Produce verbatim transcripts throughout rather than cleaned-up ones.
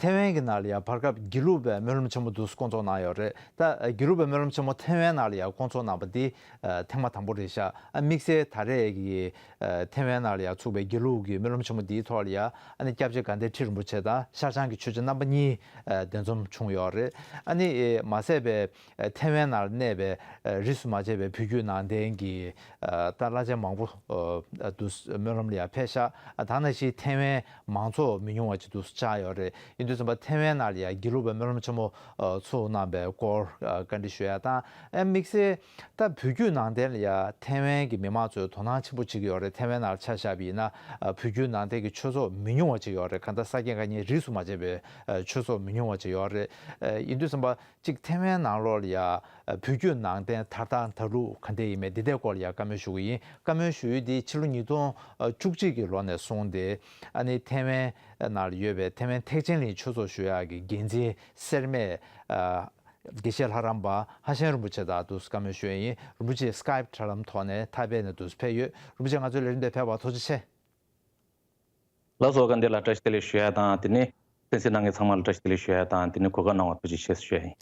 ཐེ་ཝན་གྱི་ནང་ལ་ཡང་བར་སྐབས་དགེ་ལུགས་པའི་སྨོན་ལམ་ཆེན་མོ་འདུག་སེ་བསྐོང་ཚོགས་གནང་ཡོད་རེད། ད་དགེ་ལུགས་པའི་སྨོན་ལམ་ཆེན་མོ་ཐེ་ཝན་ནང་ལ་ཡང་བསྐོང་ཚོགས་གནང་པ་འདི་ཐེངས་མ་དང་པོ་རེད་ཤག་ཨ་དམིགས་བསལ་ད་རེས་ཀྱི་ཐེ་ཝན་ནང་ལ་ཡང་ཚུགས་པའི་དགེ་ལུགས་ཀྱི་སྨོན་ལམ་ཆེན་མོ་འདིའི་ཐོག་ལ་ཡང་ཨ་ནི་སྐྱབས་རྗེ་དགའ་ལྡན་ཁྲི་རིན་པོ་ཆེ་དང་ཤར་བྱང་གི་ཆོས་རྗེ་རྣམ་པ་གཉིས་གདན་འཛོམས་བྱུང་ཡོད་རེད། ཨ་ནི་མ་ཟད་པའི་ཐེ་ཝན་ནང་གནས་པའི་རིས་སུ་མ་ཆད་པའི་བོད་བརྒྱུད་ནང་བསྟན་གྱི་ད་བླ་ཆེན་མང་པོ་འདུག་སྨོན་ལམ་ལ་ཡང་ཕེབས་ཤག་ད་ནང་བཞིན་ཐེ་ཝན་མང་ཚོགས་མི་ཉུང་བ་ཅིག་འདུག་བཅར་ཡོད་རེད། ཡིན་དུས་ཙམ་པ་ཐེ་ཝན་ནང་ལ་ཡང་དགེ་ལུགས་པའི་སྨོན་ལམ་ཆེན་མོ་ཚུགས་གནང་པའི་སྐོར་བཀའ་འདྲི་ཞུ་ཡ་དང་། ཨ་དམིགས་བསལ་ད་བོད་བརྒྱུད་ནང་བསྟན་ལ་ཡང་ཐེ་ཝན་གྱི་མི་མང་ཚོས་དོ་སྣང་ཆེན་པོ་བྱེད་ཀྱི་ཡོད་རེད། ཐེ་ཝན་ནང་ལ་ཆ་བཞག་པ་ཡིན་ན་བོད་བརྒྱུད་ནང་བསྟན་གྱི་ཆོས་ཚོགས་མི་ཉུང་བ་ཅིག་ཡོད་རེད། གང་ལྟར་ས་སྐྱེས་དགའ་གཉེན་རིས་སུ་མ་ཆད་པའི་ཆོས་ཚོགས་མི་ཉུང་བ་ཅིག་ཡོད་རེད། ཡིན་དུས་ཙམ་པ་གཅིག་ཐེ་ཝན་ནང་ལོགས་ལ་ཡང་བོད་བརྒྱུད་ནང་བསྟན་དར་ཐང་དར་ལུགས་ག་འདྲ་ཡིན་མིན་འདི་ལྟའི་སྐོར་ལ་ཡང་བཀའ་མོལ་ཞུ་གི་ཡིན། བཀའ་མོལ་ཞུ་ཡུལ་འདི་ཕྱི་ལོ་ཉིས་སྟོང་བཅུ་གཅིག་གི་ལོ་ནས་བཟུང་སྟེ་ཨ་ནི་ཐེ་ཝན་ནང་ལ་ཡོད་པའི་ཐེ་ཝན་ཐེག་ཆེན་གླིང་ཆོས་ཚོགས་ཞུ་ཡག་གི་འགན་འཛིན་སེར་སྨད་དགེ་བཤེས་ལྷ་རམས་པ་ཧ་ཤང་རིན་པོ་ཆེ་དང་འདུག་སེ་བཀའ་མོལ་ཞུ་ཡ་ཡིན། རིན་པོ་ཆེ་སི་ཀའེབ་དྲ་ལམ་ཐོག་ནས་ཐའེ་པེ་ནས་འདུག་སེ་ཕེབས་ཡོད། རིན་པོ་ཆེ་ང་ཚོའི་ལས་རིམ་དེ་ཕེབས་པར་ཐུགས་རྗེ་ཆེ། ལགས་སོ། དགའ་ལྡན་ལགས་བཀྲ་ཤིས་བདེ་ལེགས་ཞུ་ཡ་དང་། དེ་ནས་གསན་གཟིགས་གནང་མཁན་ཚང་མ་ལ་བཀྲ་ཤིས་བདེ་ལེགས་ཞུ་ཡ་དང་། དེ་ནས་གོ་སྐབས་གནང་བར་ཐུགས་རྗེ་ཆེ་ཞུ་ཡ་ཡིན།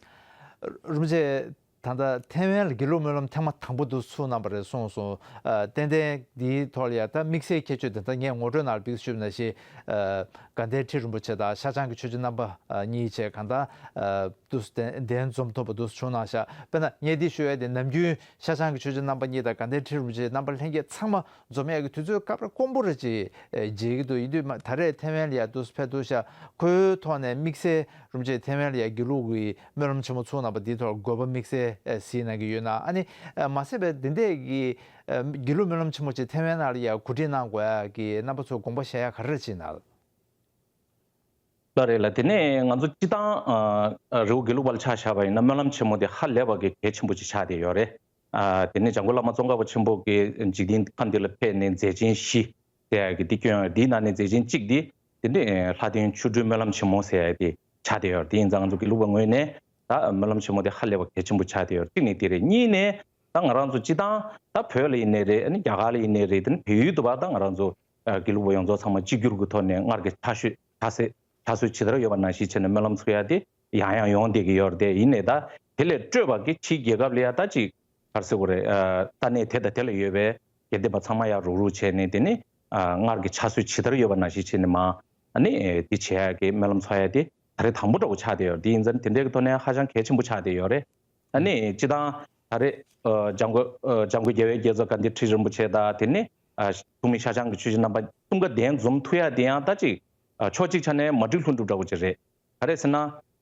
རིན་པོ་ཆེ། ད་ལྟ་ཐེ་ཝན་ལ་དགེ་ལུགས་སྨོན་ལམ་ཐེངས་མ་དང་པོ་འདུག་སེ་ཚུགས་གནང་བ་རེད་གསུངས་སོང་། ཨ་ཏན་ཏན་འདིའི་ཐོག་ལ་ཡང་ད་དམིགས་བསལ་ཁྱད་ཆོས་དེ་ད་ངས་ངོ་སྤྲོད་ནང་ལ་ཕུལ་ཞུས་པ་ནང་བཞིན། ཨ་དགའ་ལྡན་ཁྲི་རིན་པོ་ཆེ་དང་ཤར་བྱང་གི་ཆོས་རྗེ་རྣམ་པ་གཉིས་བཅས་གང་ལྟར་ཨ་འདུག་སེ་གདན་གདན་འཛོམས་ཐུབ་པ་འདུག་སེ་བྱུང་གནང་ཤག་དཔེར་ན་ངས་འདི་ཞུ་ཡ་དེ་ནམ་རྒྱུན་ཤར་བྱང་གི་ཆོས་རྗེ་རྣམ་པ་གཉིས་དང་དགའ་ལྡན་ཁྲི་རིན་པོ་ཆེ་རྣམ་པ་ལྷན་རྒྱས་ཚང་མ་འཛོམས་ཡག་གི་དུས་ཚོད་སྐབས་རེ་དཀོན་པོ་རེ་ཅིག་མཇལ་གྱི་འདུག་ཡིན་དུས་མ་ད་རེས་ཐེ་ཝན་ལ་ཡ་འདུག་སེ་ཕེབས་ཐུབ་ཤག་ཁོའི་ཐོག་ནས་དམིགས་བསལ་རིན་པོ་ཆེ་ཐེ་ཝན་ལ་ཡ་དགེ་ལུགས་ཀྱི་སྨོན་ལམ་ཆེན་མོ་ཚུགས་གནང་པ་འདིའི་ཐོག་དགོས་པ་དམིགས་བསལ་གཟིགས་གནང་གི་ཡོད་ན། ཨ་ནི་མ་ཟད་པའི་འདི་འདྲས་ཀྱི་དགེ་ལུགས་སྨོན་ལམ་ཆེན་མོ་ཅིག་ཐེ་ཝན་ནང་ལ་ཡ་གོ་སྒྲིག་གནང་དགོས་ཡག་གི་རྣམ་པ་ཚོས་དགོངས་པ་བཞེས་ཡག་ག་རེ་ཅིག་གནང་། ལགས་རེད་ལགས། དེ་ནས་ང་ཚོ་སྤྱི་བཏང་ཨ་རི་བོ་དགེ་ལུགས་པ་ལ་ཆ་བཞག་པ་ཡིན་ན་སྨོན་ལམ་ཆེན་མོ་དེ་ཧ་ལས་པ་གི་གལ་ཆེན་པོ་ཅིག་ཆགས་བསྡད་ཡོད་རེད། ཨ་དེ་ནས་འཇམ་མགོན་བླ་མ་ཙོང་ཁ་པ་ཆེན་པོ་གིས་འཇིག་རྟེན་ཁམས་འདི་ལ་ཕེབས་ནས་མཛད་ཆེན་བཞི་ཟེར་ཡ་གི་འདི་བསྐྱོན་ཡོད། འདིའི་ནང་ནས་མཛད་ཆེན་གཅིག་འདི་དེ་ནས་ལྷ་ལྡན་ཆོ་འཕྲུལ་སྨོན་ལམ་ཆེན་མོ་ཟེར་ཡ་དེ་ཆགས་བསྡད་ཡོད་རེད། དེ་ཡིན་ཙང་ང་ཚོ་དགེ་ལུགས་པ་ངོས་ནས་ད་སྨོན་ལམ་ཆེན་མོ་དེ་ཧ་ལས་པ་གལ་ཆེན་པོ་ཆགས་བསྡད་ཡོད་རེད། གཅིག་ནས་དེ་རེད། གཉིས་ནས་ད་ང་རང་ཚོ་སྤྱི་བཏང་ད་བོད་ལ་ཡིན་ནའི་རེད། ཨ་ནི་རྒྱ་གར་ལ་ཡིན་ནའི་རེད། དེ་ནི་བལ་ཡུལ་དུ་བ་ད་ང་རང་ཚོ་ཨ་དགེ་ལུགས་པ་ཡོངས་རྫོགས་ཚང་མ་གཅིག་གྱུར་གྱི་ཐོག་ནས་སྔར་གྱི་ཕྱག་ཤུལ་ཕྱག་སྲོལ་ཕྱག་སྲོལ་ཇི་ལྟར་ཡོད་པ་ནང་བཞིན་བྱས་ནས་སྨོན་ལམ་ཚུགས་ཡ་དེ་ཡང་ཡང་ཡོང་བསྡད་ཀྱི་ཡོད་རེད། དེ་ཡིན་ནའི་ད་དེ་ལས་སྤྲོས་པ་གི་ཕྱིའི་རྒྱལ་ཁབ་ལ་ཡ་ད་ཅིག་ག་རེ་ཟེར་དགོས་རེད། ཨ་ས་གནས་དེ་དང་དེ་ལ་ཡོད་པའི་དགེ་ལྡན་པ་ཚང་མ་ཡ་རུག་རུག་བྱས་ནས་དེ་ནི་ཨ་སྔར་གྱི་ཕྱག་སྲོལ་ཇི་ལྟར་ཡོད་པ་ནང་བཞིན་བྱས་ནས་མ་ཨ་ནི་དེ་བྱེད་ཡ་གི་སྨོན་ལམ་ཚོགས་ཡ་དེ་ད་རེས་དང་པོ་འདྲ་བོ་ཆགས་བསྡད་ཡོད་རེད། དེ་ཡིན་ཙང་དེ་འདྲའི་གི་ཐོག་ནས་ཧ་ཅང་གལ་ཆེན་པོ་ཆགས་བསྡད་ཡོད་རེད། ཨ་ནི་སྤྱི་བཏང་ད་རེས་ཨ་འཇམ་མགོན་ཨ་འཇམ་མགོན་རྒྱལ་བའི་རྒྱལ་ཚབ་དགའ་ལྡན་ཁྲི་རིན་པོ་ཆེ་དང་དེ་ནས་ཨ་ཐུགས་མི་ཤར་བྱང་གི་ཆོས་རྗེ་རྣམ་པ་གསུམ་ཀ་གདན་འཛོམས་ཐུབ་ཡ་དེ་ཡང་ད་ཅིག་ཨ་ཕྱོགས་གཅིག་ཆ་ནས་མ་འགྲིག་ལྷུན་གྲུབ་འདྲ་བོ་ཅིག་རེད། ག་རེ་ཟེར་ན།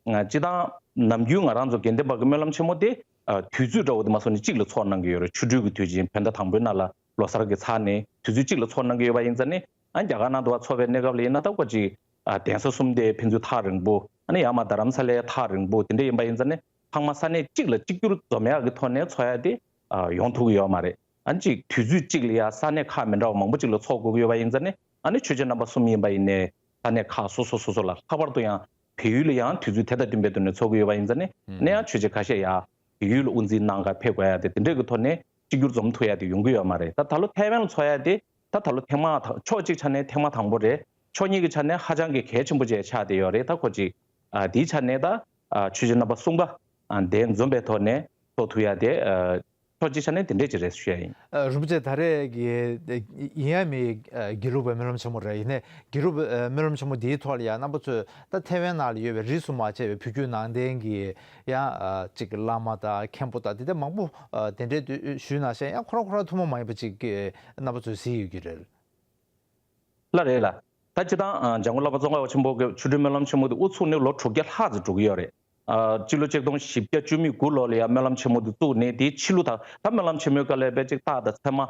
ང་སྤྱི་བཏང་ནམ་རྒྱུན་ང་རང་ཚོ་དགེ་ལྡན་པ་གི་སྨོན་ལམ་ཆེན་མོ་དེ་ཨ་དུས་ཚོད་འདྲ་བོ་དེ་མ་སོང་ནས་གཅིག་ལ་ཚོགས་གནང་གི་ཡོད་རེད། ཆོ་འཕྲུལ་གྱི་དུས་ཆེན་བོད་ཟླ་དང་པོའི་ནང་ལ་ལོ་གསར་གྱི་ཚར་ནས་དུས་ཚོད་གཅིག་ལ་ཚོགས་གནང་གི་ཡོད་པ་ཡིན་ཙང་ནི། ཨ་རྒྱ་གར་ནང་དུ་བ་ཚོགས་པའི་གནས་སྐབས་ལ་ཡིན་ན་ད་ཀོ་ཅིག་ཨ་གདན་ས་གསུམ་དེ་ཕན་ཚུན་ཐག་རིང་པོ། ཨ་ནི་ཡང་མ་རྡ་རམ་ས་ལའི་ཐག་རིང་པོ་དེ་འདྲ་ཡིན་པ་ཡིན་ཙང་ནི། ཚང་མ་ས་གནས་གཅིག་ལ་གཅིག་གྱུར་འཛོམས་ཡག་གི་ཐོག་ནས་ཚོགས་ཡག་དེ་ཨ་ཡོང་ཐུབ་ཀྱི་ཡོད་མ་རེད། ཨ་ནི་ཅིག་དུས་ཚོད་གཅིག་ལ་ཡ་ས་གནས་ཁག་མི་འདྲ་བ་མང་པོ་ཅིག་ལ་ཚོགས་དགོས་ཀྱི་ཡོད་པ་ཡིན་ཙང་ནི། ཨ་ནི་ཆོས་རྗེ་རྣམ་པ་གསུམ་ཡིན་པ་ཡིན་ནའི་ས་གནས་ཁག་སོ་སོ་སོ་སོ་ལ། ལྷག་པར་དུ་ཡང་བལ་ཡུལ་ལ་ཡང་དུས་ཚོད་དེ་དང་བསྟུན་པའི་ཐོག་ནས་ཚོགས་ཀྱི་ཡོད་པ་ཡིན་ཙང་ནི། ཨ་ནི་ཡང་ཆོས་རྗེ་ཁ་ཤས་ཡ་བལ་ཡུལ་ལ་དབུ་འཛིན་གནང་ག་ཕེབས་དགོས་ཡ་དེ་དེ་འདྲའི་གི་ཐོག་ནས་གཅིག་གྱུར་འཛོམས་ཐུབ་ཡ་དེ་ཡོང་གི་ཡོད་མ་རེད། ད་ད་ལོ་ཐའེ་ཝན་ལ་ཚོགས་ཡ་དེ་ད་ད་ལོ་ཐེངས་མ་དང་། ཕྱོགས་གཅིག་ཆ་ནས་ཐེངས་མ་དང་པོ་རེད། ཕྱོགས་གཉིས་ཀྱི་ཆ་ནས་ཧ་ཅང་གི་གལ་ཆེན་པོ་ཅིག་ཆགས་བསྡད་ཡོད་རེད། ད་ཁོ་ཅིག་ཨ་དེའི་ཆ་ནས་ད་ཨ་ཆོས་རྗེ་རྣམ་པ་གསུམ་ཀ་ཨ་གདན་འཛོམས་པའི་ཐོག་ནས་ཚོགས་ཐུབ་ཡ་དེ་ཨ་ཕྱོགས་གཅིག་ཆ་ནས་དེ་འདྲས་ཅིག་རེད་ཞུ་ཡ་ཡིན། ཨ་རིན་པོ་ཆེ་ད་རེས་ཀྱི་ཡིན་ཡ་མེད་ཨ་དགེ་ལུགས་པའི་སྨོན་ལམ་ཆེན་མོ་རེད། ཡིན་ནའི་དགེ་ལུགས་པའི་ཨ་སྨོན་ལམ་ཆེན་མོ་འདིའི་ཐོག་ལ་ཡ་རྣམ་པ་ཚོས་ད་ཐའེ་ཝན་ནང་ལ་ཡོད་པའི་རིས་སུ་མ་ཆད་པའི་བོད་བརྒྱུད་ནང་བསྟན་གྱི་ཡང་ཨ་ཅིག་བླ་མ་དང་མཁན་པོ་དང་དེ་འདྲ་མང་པོ་ཨ་དེ་འདྲའི་དུས་ཞུས་ན་ཤེས། ཡང་ཁོ་རང་ཁོ་རང་ཐུན་མོང་མ་ཡིན་པ་ཅིག་གི་རྣམ་པ་ཚོས་གཟིགས་ཡོད་ཀྱི་རེད། ལགས་རེད་ལགས། ད་སྤྱིར་བཏང་ཨ་འཇམ་མགོན་བླ་མ་ཙོང་ཁ་པ་ཆེན་པོ་གི་ཆོ་འཕྲུལ་སྨོན་ལམ་ཆེན་མོ་དེ་དབུ་ཚུགས་ནས་ལོ་དྲུག་བརྒྱ་ལྷག་ཙམ་འགྲོ་གི་ཡོད་རེད། ཨ་སྤྱི་ལོ་ཆིག་སྟོང་བཞི་བརྒྱ་བཅུ་མེད་དགུ་ལོ་ལ་ཡང་སྨོན་ལམ་ཆེན་མོ་དེ་བཙུགས་ནས་དེའི་ཕྱི་ལོ་ད་ད་སྨོན་ལམ་ཆེན་མོའི་སྐབས་ལ་དཔེ་ཅིག་རྟགས་དང་མཚན་མ་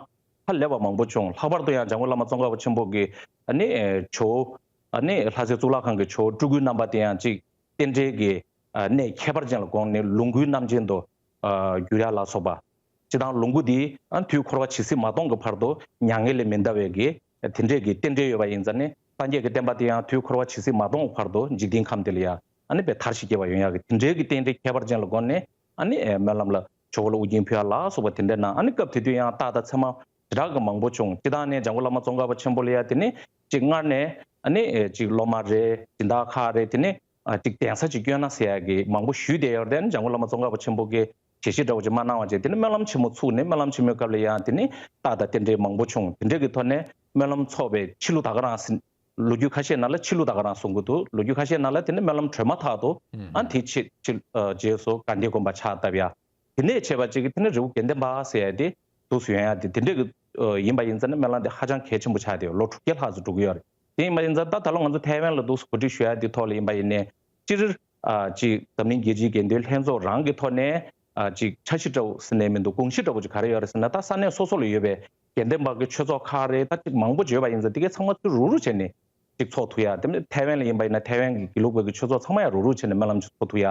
ཧ་ལས་པ་མང་པོ་བྱུང་། ལྷག་པར་དུ་ཡང་འཇམ་མགོན་བླ་མ་ཙོང་ཁ་པ་ཆེན་པོ་གི་ཨ་ནི་ཨེ་ཇོ་བོ་ཨ་ནི་ལྷ་སའི་གཙུག་ལག་ཁང་གི་ཇོ་བོ་སྤྲུལ་སྐུའི་རྣམ་པ་དེ་ཡང་ཅིག་རྟེན་འབྲེལ་གྱི་ཨ་གནས་ཁྱད་པར་ཅན་ལ་དགོངས་ནས་ལོངས་སྐུའི་རྣམ་ཅན་དུ་ཨ་འགྱུར་ཡ་ལ་སོགས་པ། སྤྱིར་བཏང་ལོངས་སྐུ་འདི་ཨ་དུས་འཁོར་བ་ཇི་སྲིད་མ་སྟོངས་ཀྱི་བར་དུ་མྱ་ངན་ལས་མི་འདའ་བའི་གི་དེ་འདྲས་ཀྱི་རྟེན་འབྲེལ་ཡོད་པ་ཡིན་ཙང་ནི། སངས་རྒྱས་ཀྱི་བསྟན་པ་དེ་ཡང་དུས་འཁོར་བ་ཇི་སྲིད་མ་སྟོངས་བར་དུ་འཇིག་རྟེན་ཁམས་འདི་ལ་ཡང་ཨ་ནི་དཔེ་དར་ཞིང་རྒྱས་པ་ཡོང་ཡག་གི་དེ་འདྲའི་གི་རྟེན་འབྲེལ་ཁྱད་པར་ཅན་ལ་དགོངས་ནས། ཨ་ནི་ཨེ་སྨོན་ལམ་ལ་ཇོ་བོ་ལ་དབུ་རྒྱན་ཕུལ་ཡ་ལ་སོགས་པ་དེ་འདྲ་གནང་། ཨ་ནི་སྐབས་དེ་དུས་ཡང་རྟགས་དང་མཚན་མ་ཞེ་དྲག་གི་མང་པོ་བྱུང་། སྤྱིར་བཏང་ནས་འཇམ་མགོན་བླ་མ་ཙོང་ཁ་པ་ཆེན་པོ་ལ་ཡ་དེ་ནི་ཅིག་སྔར་ནས་ཨ་ནི་ཨེ་ཅིག་སློབ་མ་རེད། སྦྱིན་བདག་ཁག་རེད། དེ་ནི་ ཨ་ཅིག་གདན་ས་ཅིག་བསྐྱོན་ན་ཟེར་ཡ་གི་མང་པོ་ཞུས་བསྡད་ཡོད་རེད། ཨ་ནི་འཇམ་མགོན་བླ་མ་ཙོང་ཁ་པ་ཆེན་པོ་གིས་ཞལ་བཞེས་འདྲ་བོ་ཅིག་མ་གནང་བ་བྱས། དེ་ནས་སྨོན་ལམ་ཆེན་མོ་ཚུགས་ནས་སྨོན་ལམ་ཆེན་མོའི་སྐབས་ལ་ཡང་དེ་ནས་རྟགས་དང་རྟེན་འབྲེལ་མང་པོ་བྱུང་། དེ་འདྲ་གི་ཐོག་ནས་སྨོན་ལམ་ཚོགས་པའི་ཕྱི་ལུགས་ད་ག་རང་ཟིན། ལོ་རྒྱུས་ཁ་ཤས་ནང་ལ་ཕྱི་ལུགས་ད་ག་རང་གསུང་གི་འདུག་ལོ་རྒྱུས་ཁ་ཤས་ནང་ལ་དེ་ནས་སྨོན་ལམ་གྲོལ་མ་ཐག་ཏུ་ཨ་དེའི་ཕྱི་ཕྱི་ཨ་རྗེས་སུ་དགའ་ལྡན་དགོན་པ་ཕྱག་བཏབ་ཡ། དེ་ནས་བྱས་པ་གཅིག་གིས་དེ་ནས་རི་བོ་དགེ་ལྡན་པ་ཟེར་ཡ་དེ་འདུག་སེ་ཡོང་ཡ་དེ་དེ་འདྲས་ཀྱི་ཨ་ཡིན་པ་ཡིན་ཙང་ནི་སྨོན་ལམ་དེ་ཧ་ཅང་གལ་ཆེན་པོ་ཆགས་བསྡད་ཡོད། ལོ་དྲུག་བརྒྱ་ལྷག་ཙམ་འགྲོ་གི་ཡོད་རེད། དེ་ཡིན་པ་ཡིན་ཙང་ད་ད་ལོ་ང་ཚོ་ཐའེ་ཝན་ལ་འདུག་སེ་གོ་སྒྲིག་ཞུ་ཡ་དེ་ཐོག་ལ་ཡིན་པ་ཡིན་ནའི་སྤྱིར་ཨ་ཅིག་འཛམ་གླིང་རྒྱལ་སྤྱིའི་དགེ་འདུན་ལྷན་ཚོགས་རང་གི་ཐོག་ནས་ཨ་ཅིག་འཆར་གཞི་འདྲ་བོ་ཟེར་ནའི་མི་འདུག་དགོངས་གཞི་འདྲ་བོ་ཅིག་ག་རེ་ཡོད་རེད་ཟེར་ན། ད་ས་གནས་སོ་སོ་ལ་ཡོད་པའི་དགེ་ལྡན་པ་གི་ཆོས་ཚོགས་ཁག་རེད། ད་ཅིག་མང་པོ་བརྗོད་པ་ཡིན་ཙང་དེ་གའི་ཚང་མ་ཚུར་རུག་རུག་བྱས་ནས་ཅིག་ཚོགས་ཐུབ་ཡ། དེ་མིན་ཐའེ་ཝན་ལ་ཡིན་པ་ཡིན་ན་ཐའེ་ཝན་གྱི་དགེ་ལུགས་པ་གི་ཆོས་ཚོགས་ཚང་མ་ཡང་རུག་རུག་བྱས་ནས་སྨོན་ལམ་ཅིག་ཚོགས་ཐུབ་ཡ།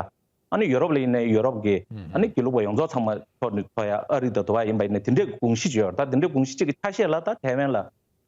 ཨ་ནི་ཡུ་རོབ་ལ་ཡིན་ནའི་ཡུ་རོབ་ཀྱི་ཨ་ནི་དགེ་ལུགས་པ་ཡོངས་རྫོགས་ཚང་མ་ཐོག་ནས་ཚོགས་ཡ། ཨ་རི་དང་དུ་བ་ཡིན་པ་ཡིན་ནའི་དེ་འདྲའི་དགོངས་གཞི་ཅིག་ཡོད་རེད། ད་དེ་འདྲའི་དགོངས་གཞི་ཅིག་གི་ཆ་ཤས་ལ་ད་ཐའེ་ཝན་ལ་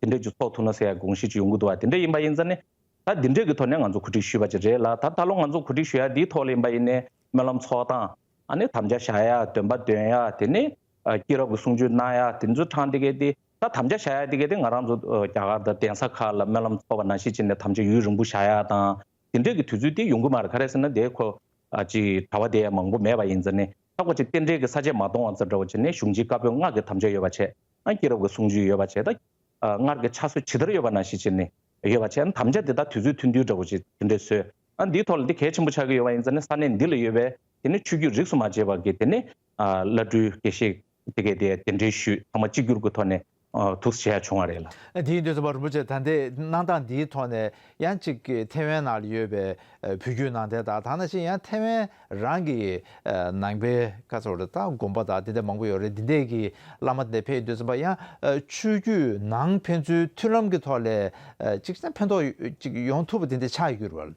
དེ་འདྲའི་ཅིག་ཚོགས་ཐུབ་ན་ཟེར་ཡ་དགོངས་གཞི་ཅིག་ཡོང་གི་འདུག་བ། དེ་འདྲ་ཡིན་པ་ཡིན་ཙང་ནི་ད་དེ་འདྲའི་གི་ཐོག་ནས་ང་ཚོ་གོ་སྒྲིག་ཞུས་པ་ཅིག་རེད་ལ། ད་ད་ལོ་ང་ཚོ་གོ་སྒྲིག་ཞུ་ཡ་འདིའི་ཐོག་ལ་ཡིན་པ་ཡིན་ནའི་སྨོན་ལམ་ཚོགས་སྟངས། ཨ་ནི་དམ་བཅའ་བཞག་ཡ། འདོན་པ་འདོན་ཡ། དེ་ནས་ཨ་སྐྱེས་རབས་ཀྱི་གསུང་ཆོས་གནང་ཡ། དེ་ཚོ་ཚང་དེ་གས་དེ་ད་དམ་བཅའ་བཞག་ཡ་དེ་གས་དེ་ང་རང་ཚོ་ཨ་རྒྱ་གར་དང་གདན་ས་ཁག་ལ་སྨོན་ལམ་ཚོགས་པ་ནང་བཞིན་བྱས་ནས་དམ་བཅའ་ཡུན་རིང་པོ་བཞག་ཡ་དང་། དེ་འདྲས་ཀྱི་དུས་ཚོད་དེ་ཡོང་གི་མ་རེད། ག་རེ་ཟེར་ན་དེ་ཁོ་ཨ་ཅིག་གྲྭ་པ་དེ་ཡང་མང་པོ་མེད་པ་ཡིན་ཙང་ནི་ད་ཁོ་ཅིག་རྟེན་འབྲེལ་གྱི་ས་བཅད་མ་གཏོང་བ་ཙམ་འདྲ་བོ་བྱས་ནས་གཞུང་ཆེན་བཀའ་པོད་ལྔ་གི་དམ་བཅའ་ཡོད་པ་བྱས། ཨ་སྐྱེས་རབས་ཀྱི་གསུང་ཆོས་ཡོད་པ་བྱས། ད་ཨ་སྔར་གྱི་ཕྱག་སྲོལ་ཇི་ལྟར་ཡོད་པ་ནང་བཞིན་བྱས་ནས་ཡོད་པ་བྱས། ཨ་དམ་བཅའ་དེ་དག་དུས་ཚོད་མཐུན་ཏོག་ཏོ་འདྲ་བོ་ཅིག་དེ་འདྲས་བཟོས། ཨ་འདིའི་ཐོག་ལ་འདི་གལ་ཆེན་པོ་ཆགས་ཀྱི་ཡོད་པ་ཡིན་ཙང་ནི་ས་གནས་འདི་ལ་ཡོད་པའི་དེ་ནི་ཆོས་བརྒྱུད་རིས་སུ་མ་ཆད་པ་གི་དེ་ནི་ཨ་བླ་སྤྲུལ་དགེ་བཤེས་དེ་གས་དེ་གདན་འདྲེན་ཞུས། ཚང་མ་གཅིག་གྱུར་གྱི་ཐོག་ནས་ཨ་ཐུགས་རྗེ་ཆེ་བྱུང་བ་རེད་ལ། ཨ་དེ་ཡིན་དུས་ཙམ་པ་རིན་པོ་ཆེ་ད་ལྟའི་གནང་སྟངས་འདིའི་ཐོག་ནས་ཡང་གཅིག་གི་ཐའེ་ཝན་ནང་ལ་ཡོད་པའི་ཨ་བོད་བརྒྱུད་ནང་བསྟན་དང་། ད་ནང་བཞིན་ཡང་ཐའེ་ཝན་རང་གི་ཨ་ནང་པའི་ཁ་ཚོར་དང་དགོན་པ་དང་དེ་འདྲ་མང་པོ་ཡོད་རེད། འདི་འདྲས་ཀྱི་བླ་མ་དེ་ཕེབས་དུས་ཙམ་པ་ཡང་ཨ་ཆོས་བརྒྱུད་ནང་ཕན་ཚུན་མཐུན་ལམ་གྱི་ཐོག་ལས་ཨ་གཅིག་ཙམ་ཕན་ཐོགས་ཅིག་ཡོང་ཐུབ་པ་དེ་འདྲ་ཆགས་ཡོད་རེད་བ།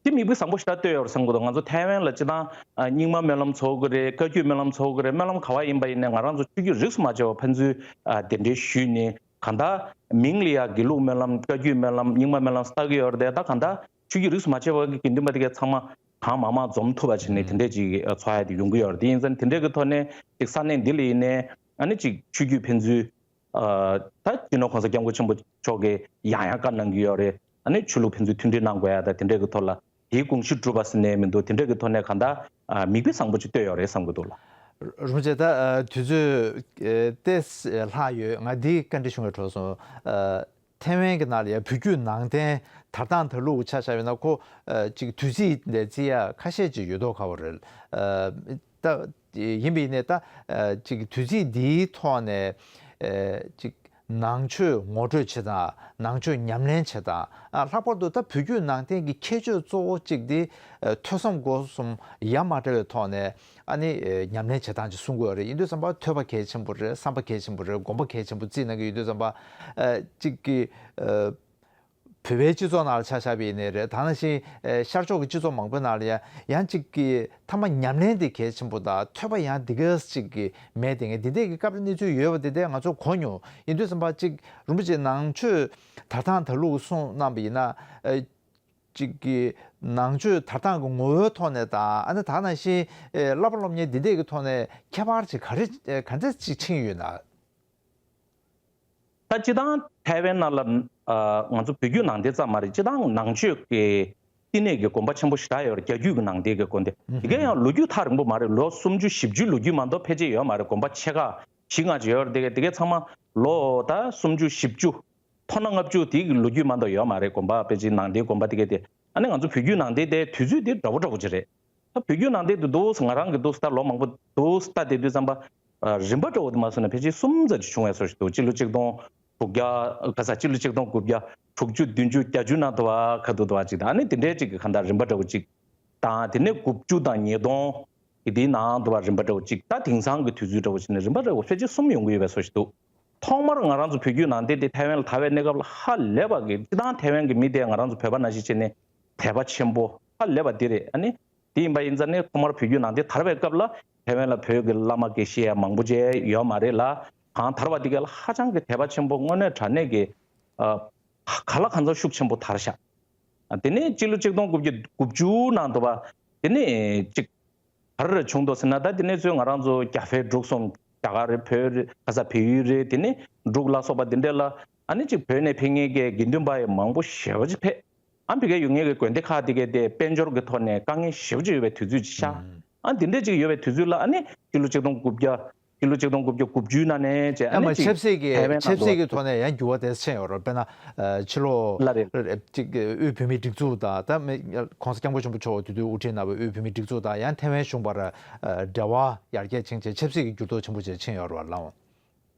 དེ་མིག་དཔེ་བཟང་པོ་ཞེ་དྲག་བཏོད་ཡོད་རེད་བསམ་གྱི་འདུག་ང་ཚོ་ཐའེ་ཝན་ལ་སྤྱིར་བཏང་ཨ་རྙིང་མ་སྨོན་ལམ་ཚོགས་ཀྱི་རེད། བཀའ་བརྒྱུད་སྨོན་ལམ་ཚོགས་ཀྱི་རེད། སྨོན་ལམ་ག་བ་ཡིན་པ་ཡིན་ནའི་ང་རང་ཚོ་ཆོས་བརྒྱུད་རིས་སུ་མ་ཆད་པ་ཕན་ཚུན་ཨ་གདན་འདྲེན་ཞུས་ནས། གང་ལྟར་མིང་ལ་ཡ་དགེ་ལུགས་སྨོན་ལམ། བཀའ་བརྒྱུད་སྨོན་ལམ། རྙིང་མ་སྨོན་ལམ་ཟེར་གྱི་ཡོད་རེད་དེ། ད་གང་ལྟར་ཆོས་བརྒྱུད་རིས་སུ་མ་ཆད་པ་གི་དགེ་འདུན་པ་དེ་གས་ཚང་མ་གང་མང་མང་འཛོམས་ཐུབ་པ་བྱས་ནས་དེ་འདྲས་ཅིག་ཚོགས་ཡ་དེ་ཡོང་གི་ཡོད་རེད། དེ་ཡིན་ཙང་དེ་འདྲས་ཀྱི་ཐོག་ནས་ཅིག་ས་གནས་འདི་ལ་ཡིན་ནའི་ཨ་ནི་ཅིག་ཆོས་བརྒྱུད་ཕན་ཚུན་ཨ་ད་སྤྱི་ནོར་གོང་ས་སྐྱབས་མགོན་ཆེན་པོ་མཆོག་གིས་ཡང་ཡང་བཀའ་གནང་གི་ཡོད་རེད། ཨ་ནི་ཆོས་ལུགས་ཕན་ཚུན་མཐུན་སྒྲིལ་གནང་དགོས་ཡ་དང་དེ་འདྲས་ཀྱི་ཐོག་ལ་དེའི་དགོངས་གཞི་གྲུབ་པ་ཟེར་ནའི་མི་འདུག་དེ་འདྲས་ཀྱི་ཐོག་ནས་གང་ལྟར་ཨ་མིག་དཔེ་བཟང་པོ་ཅིག་བཏོད་ཡོད་རེད་བསམ་གྱི་འདུག་ལགས། རིན་པོ་ཆེ་ད་ཨ་དུས་ཚོད་ཨ་ཏོག་ཙམ་ལྷག་ཡོད། ང་འདི་བཀའ་འདྲི་ཞུ་དགོས་འཕྲོད་སོང་། ཨ་ཐའེ་ཝན་གྱི་ནང་ལ་ཡང་བོད་བརྒྱུད་ནང་བསྟན་དར་སྟངས་དར་ལུགས་ཆ་བཞག་ཡོད་ན་ཁོ་ཨ་ཅིག་དུས་ཚིགས་འདི་བརྩི་ཡ་ཁ་ཤས་ཅིག་ཡོད་མདོག་ཁ་པོ་རེད། ཨ་ད་ཡིན་པ་ཡིན་ནའི་ད་ཨ་ཅིག་དུས་ཚིགས་འདིའི་ཐོག་ནས་ཨ་ཅིག་ནང་ཆོས་ངོ་སྤྲོད་བྱེད་སྟངས། ནང་ཆོས་ཉམས་ལེན་བྱེད་སྟངས། ཨ་ལྷག་པར་དུ་ད་བོད་བརྒྱུད་ནང་བསྟན་གྱི་ཁྱད་ཆོས་གཙོ་བོ་གཅིག་དེ་ཨ་ཐོས་བསམ་སྒོམ་གསུམ་ཡ་མ་བྲལ་བའི་ཐོག་ནས་ཨ་ནི་ཨ་ཉམས་ལེན་བྱེད་སྟངས་ཅིག་གསུང་གི་ཡོད་རེད། ཡིན་དུས་ཙམ་པ་ཐོས་པ་གལ་ཆེན་པོ་རེད། བསམ་པ་གལ་ཆེན་པོ་རེད། སྒོམ་པ་གལ་ཆེན་པོ་བརྩིས་གནང་གི་ཡོད་དུས་ཙམ་པ་ཨ་གཅིག་གི་ཨ་བོད་པའི་སྤྱི་ཚོགས་ནང་ལ་ཆ་བཞག་པ་ཡིན་ནའི་རེད། ད་ནང་བཞིན་ཨ་ཤར་ཕྱོགས་ཀྱི་སྤྱི་ཚོགས་མང་པོའི་ནང་ལ་ཡང་ཡང་གཅིག་གི་མཐའ་མ་ཉམས་ལེན་དེ་གལ་ཆེན་པོ་དང་ཐོས་པ་ཡང་དེ་ག་ཅིག་གི་མེད་དེ། ངས་དེ་འདྲས་ཀྱི་སྐབས་རེ་གནས་ཚུལ་ཡོད་པ་དེ་འདྲས་ང་ཚོ་གོ་མྱོང་། ཡིན་དུས་ཙམ་པ་གཅིག་རིན་པོ་ཆེ་ནང་ཆོས་དར་སྟངས་དར་ལུགས་གསུངས་གནང་པ་ཡིན་ན། ཨ་གཅིག་གི་ནང་ཆོས་དར་སྟངས་ཀྱི་ངོ་བོའི་ཐོག་ནས་དང་། ཨ་ནི་ད་ནང་བཞིན་ཨེ་བསླབ་པ་སློབ་གཉེར་འདི་འདྲས་ཀྱི་ཐོག་ནས་ཁྱད་པར་ཅིག་ག་རེ་ཨེ་ག་འདྲས་ཅིག་ཕྱིན་ཡོད་ན། ད་སྤྱིར་བཏང་ཐའེ་ཝན་ནང་ལ་ཨ་ང་ཚོ་བོད་བརྒྱུད་ནང་བསྟན་ཙམ་མ་རེད། སྤྱིར་བཏང་ནང་ཆོས་ཀྱི་བསྟི་གནས་ཀྱི་དགོན་པ་ཆེན་པོ་ཞེ་དྲག་ཡོད་རེད། རྒྱ་བརྒྱུད་ཀྱི་ནང་བསྟན་གྱི་དགོན་སྡེ། དེ་ག་ཡང་ལོ་རྒྱུས་ཐག་རིང་པོ་མ་རེད། ལོ་སུམ་ཅུ་བཞི་བཅུ་ལོ་རྒྱུས་མ་གཏོགས་ཕལ་ཆེར་ཡོད་མ་རེད། དགོན་པ་ཆེ་ཁག་བཞི་ལྔ་ཅིག་ཡོད་རེད། དེ་ག་དེ་ག་ཚང་མ་ལོ་ད་སུམ་ཅུ་བཞི་བཅུ། མཐོ་ན་ལྔ་བཅུ་དེའི་ལོ་རྒྱུས་མ་གཏོགས་ཡོད་མ་རེད། དགོན་པ་ཕལ་ཆེར་ནང་བསྟན་དགོན་པ་དེ་ག་དེ། ཨ་ནི་ང་ཚོ་བོད་བརྒྱུད་ནང་བསྟན་དེ་དུས་ཚོད་དེ་འདྲ་པོ་འདྲ་པོ་ཅིག་རེད། ད་བོད་བརྒྱུད་ནང་བསྟན་དེ་འདུག་སེ་ང་རང་གི་འདུག་སེ་ད་ལོ་མང་པོ་འདུག་སེ་ལྟ་བསྡད་དུས་ཙམ་པ། ཨ་རིམ་པ་འདྲ་པོ་དེ་མ་སོང་ན་ཕལ་ཆེར་གསུམ་ཙམ་ཅིག་བྱུང་བའི་བཟོ་ཞིག་འདུག་སྤྱི་ལོ་ཆིག་སྟོང་དྲུག་བརྒྱ། ག་ས་སྤྱི་ལོ་ཆིག་སྟོང་དགུ་བརྒྱ་དྲུག་ཅུ་བདུན་ཅུ་བརྒྱད་ཅུ་ནང་དུ་བ་ཁ་ཐུག་དུ་བ་ཅིག་དང་། ཨ་ནི་དེ་འདྲའི་ཅིག་གི་གང་ལྟར་རིམ་པ་འདྲ་པོ་ཅིག་དང་། དེ་ནས་དགུ་བཅུ་དང་ཉིས་སྟོང་གི་དེའི་ནང་དུ་བ་རིམ་པ་འདྲ་པོ་ཅིག་ད་དེང་སང་གི་དུས་ཚོད་འདྲ་པོ་ཅིག་ནས་རིམ་པ་འདྲ་པོ་ཕལ་ཆེར་གསུམ་ཡོང་གི་ཡོད་པའི་བཟོ་ཞིག་འདུག་ཐོག་མར་ང་རང་ཚོ་བོད་བརྒྱུད་ནང་བསྟན་དེ་ཐའེ་ཝན་ལ་དར་བའི་གནས་སྐབས་ལ་ཧ་ལས་པ་གི་སྤྱིར་བཏང་ཐའེ་ཝན་གྱི་མི་དེ་ང་རང་ཚོ་བོད་པ་ནང་བཞིན་བྱས་ནས་དད་པ་ཆེན་པོ་ཧ་ལས་པ་འདི་རེད། ཨ་ནི་དེ་ཡིན་པ་ཡིན་ཙང་ནི་ཐོག་མར་བོད་བརྒྱུད་ནང་བསྟན་དར་བའི་སྐབས་ལ་ཐའེ་ཝན་ལ་བོད་ཀྱི་བླ་མ་དགེ་བཤེས་ཡང་མང་པོ་ཅིག་ཡོད་མ་རེད་ལ། གང་དར་བ་དེ་ག་ལ་ཧ་ཅང་གི་དད་པ་ཆེན་པོ་དངོས་གནས་དྲང་གནས་ཀྱི་ཨ་ག་ལ་གང་འཚམ་ཤུགས་ཆེན་པོ་དར་ཤག་དེ་ནས་སྤྱི་ལོ་ཆིག་སྟོང་དགུ་བརྒྱ་དགུ་བཅུ་ནང་དུ་བ་དེ་ནས་ཅིག་ག་རེ་རེ་བྱུང་འདུག་ཟེར་ན། ད་དེ་ནས་ཚུར་ང་རང་ཚོ་རྒྱ་བལ་འབྲུག་གསུམ། རྒྱ་གར་རེད། བོད་རེད། ག་ས་བལ་ཡུལ་རེད། དེ་ནས་འབྲུག་ལ་སོགས་པ་འདི་འདྲ་ལ་ཨ་ནི་ཅིག་བོད་ནས་ཕེབས་མཁན་གྱི་དགེ་འདུན་པ་ཡང་མང་པོ་ཞེ་པོ་ཅིག་ཕེབས། ཨ་ཕ་གིའི་ཡུལ་དངོས་ཀྱི་དགོན་སྡེ་ཁག་དེ་གའི་དེ་དཔལ་འབྱོར་གྱི་ཐོག་ནས་དཀའ་ངལ་ཞེ་པོ་ཅིག་ཡོད་པའི་དུས་ཚོད་ཅིག་ཤར། ཨ་འདི་འདྲ་ཅིག་ཡོད་པའི་དུས་ཚོད་ལ་ཨ་ནི་སྤྱི་ལོ་ཆིག་སྟོང་དགུ་བརྒྱ་སྤྱི་ལོ་ཆིག་སྟོང་དགུ་བརྒྱ་དགུ་བཅུ་ནང་ནས་བྱས་ཨ་ཨ་མ་ནི་ཅིག་ཆབ་སྲིད་ཀྱི་ཐའེ་ཝན་ཆབ་སྲིད་ཀྱི་ཐོག་ནས་ཡང་འགྱུར་བ་དེ་ཕྱིན་ཡོད་རེད། དཔེར་ན་ཕྱི་ལོ་ལ་རེད། ཅིག་དབུས་བོད་མིའི་སྒྲིག་འཛུགས་དང་ད་མི་༸གོང་ས་༸སྐྱབས་མགོན་ཆེན་པོ་མཆོག་དེ་དུས་དབུ་ཁྲིད་གནང་བའི་དབུས་བོད་མིའི་སྒྲིག་འཛུགས་དང་ཡང་ཐའེ་ཝན་གཞུང་བར་འབྲེལ་བ་ཡར་རྒྱས་ཕྱིན་བྱས་ཆབ་སྲིད་ཀྱི་འགྱུར་ལྡོག་ཆེན་པོ་ཅིག་ཕྱིན་ཡོད་རེད་བ་ལགས།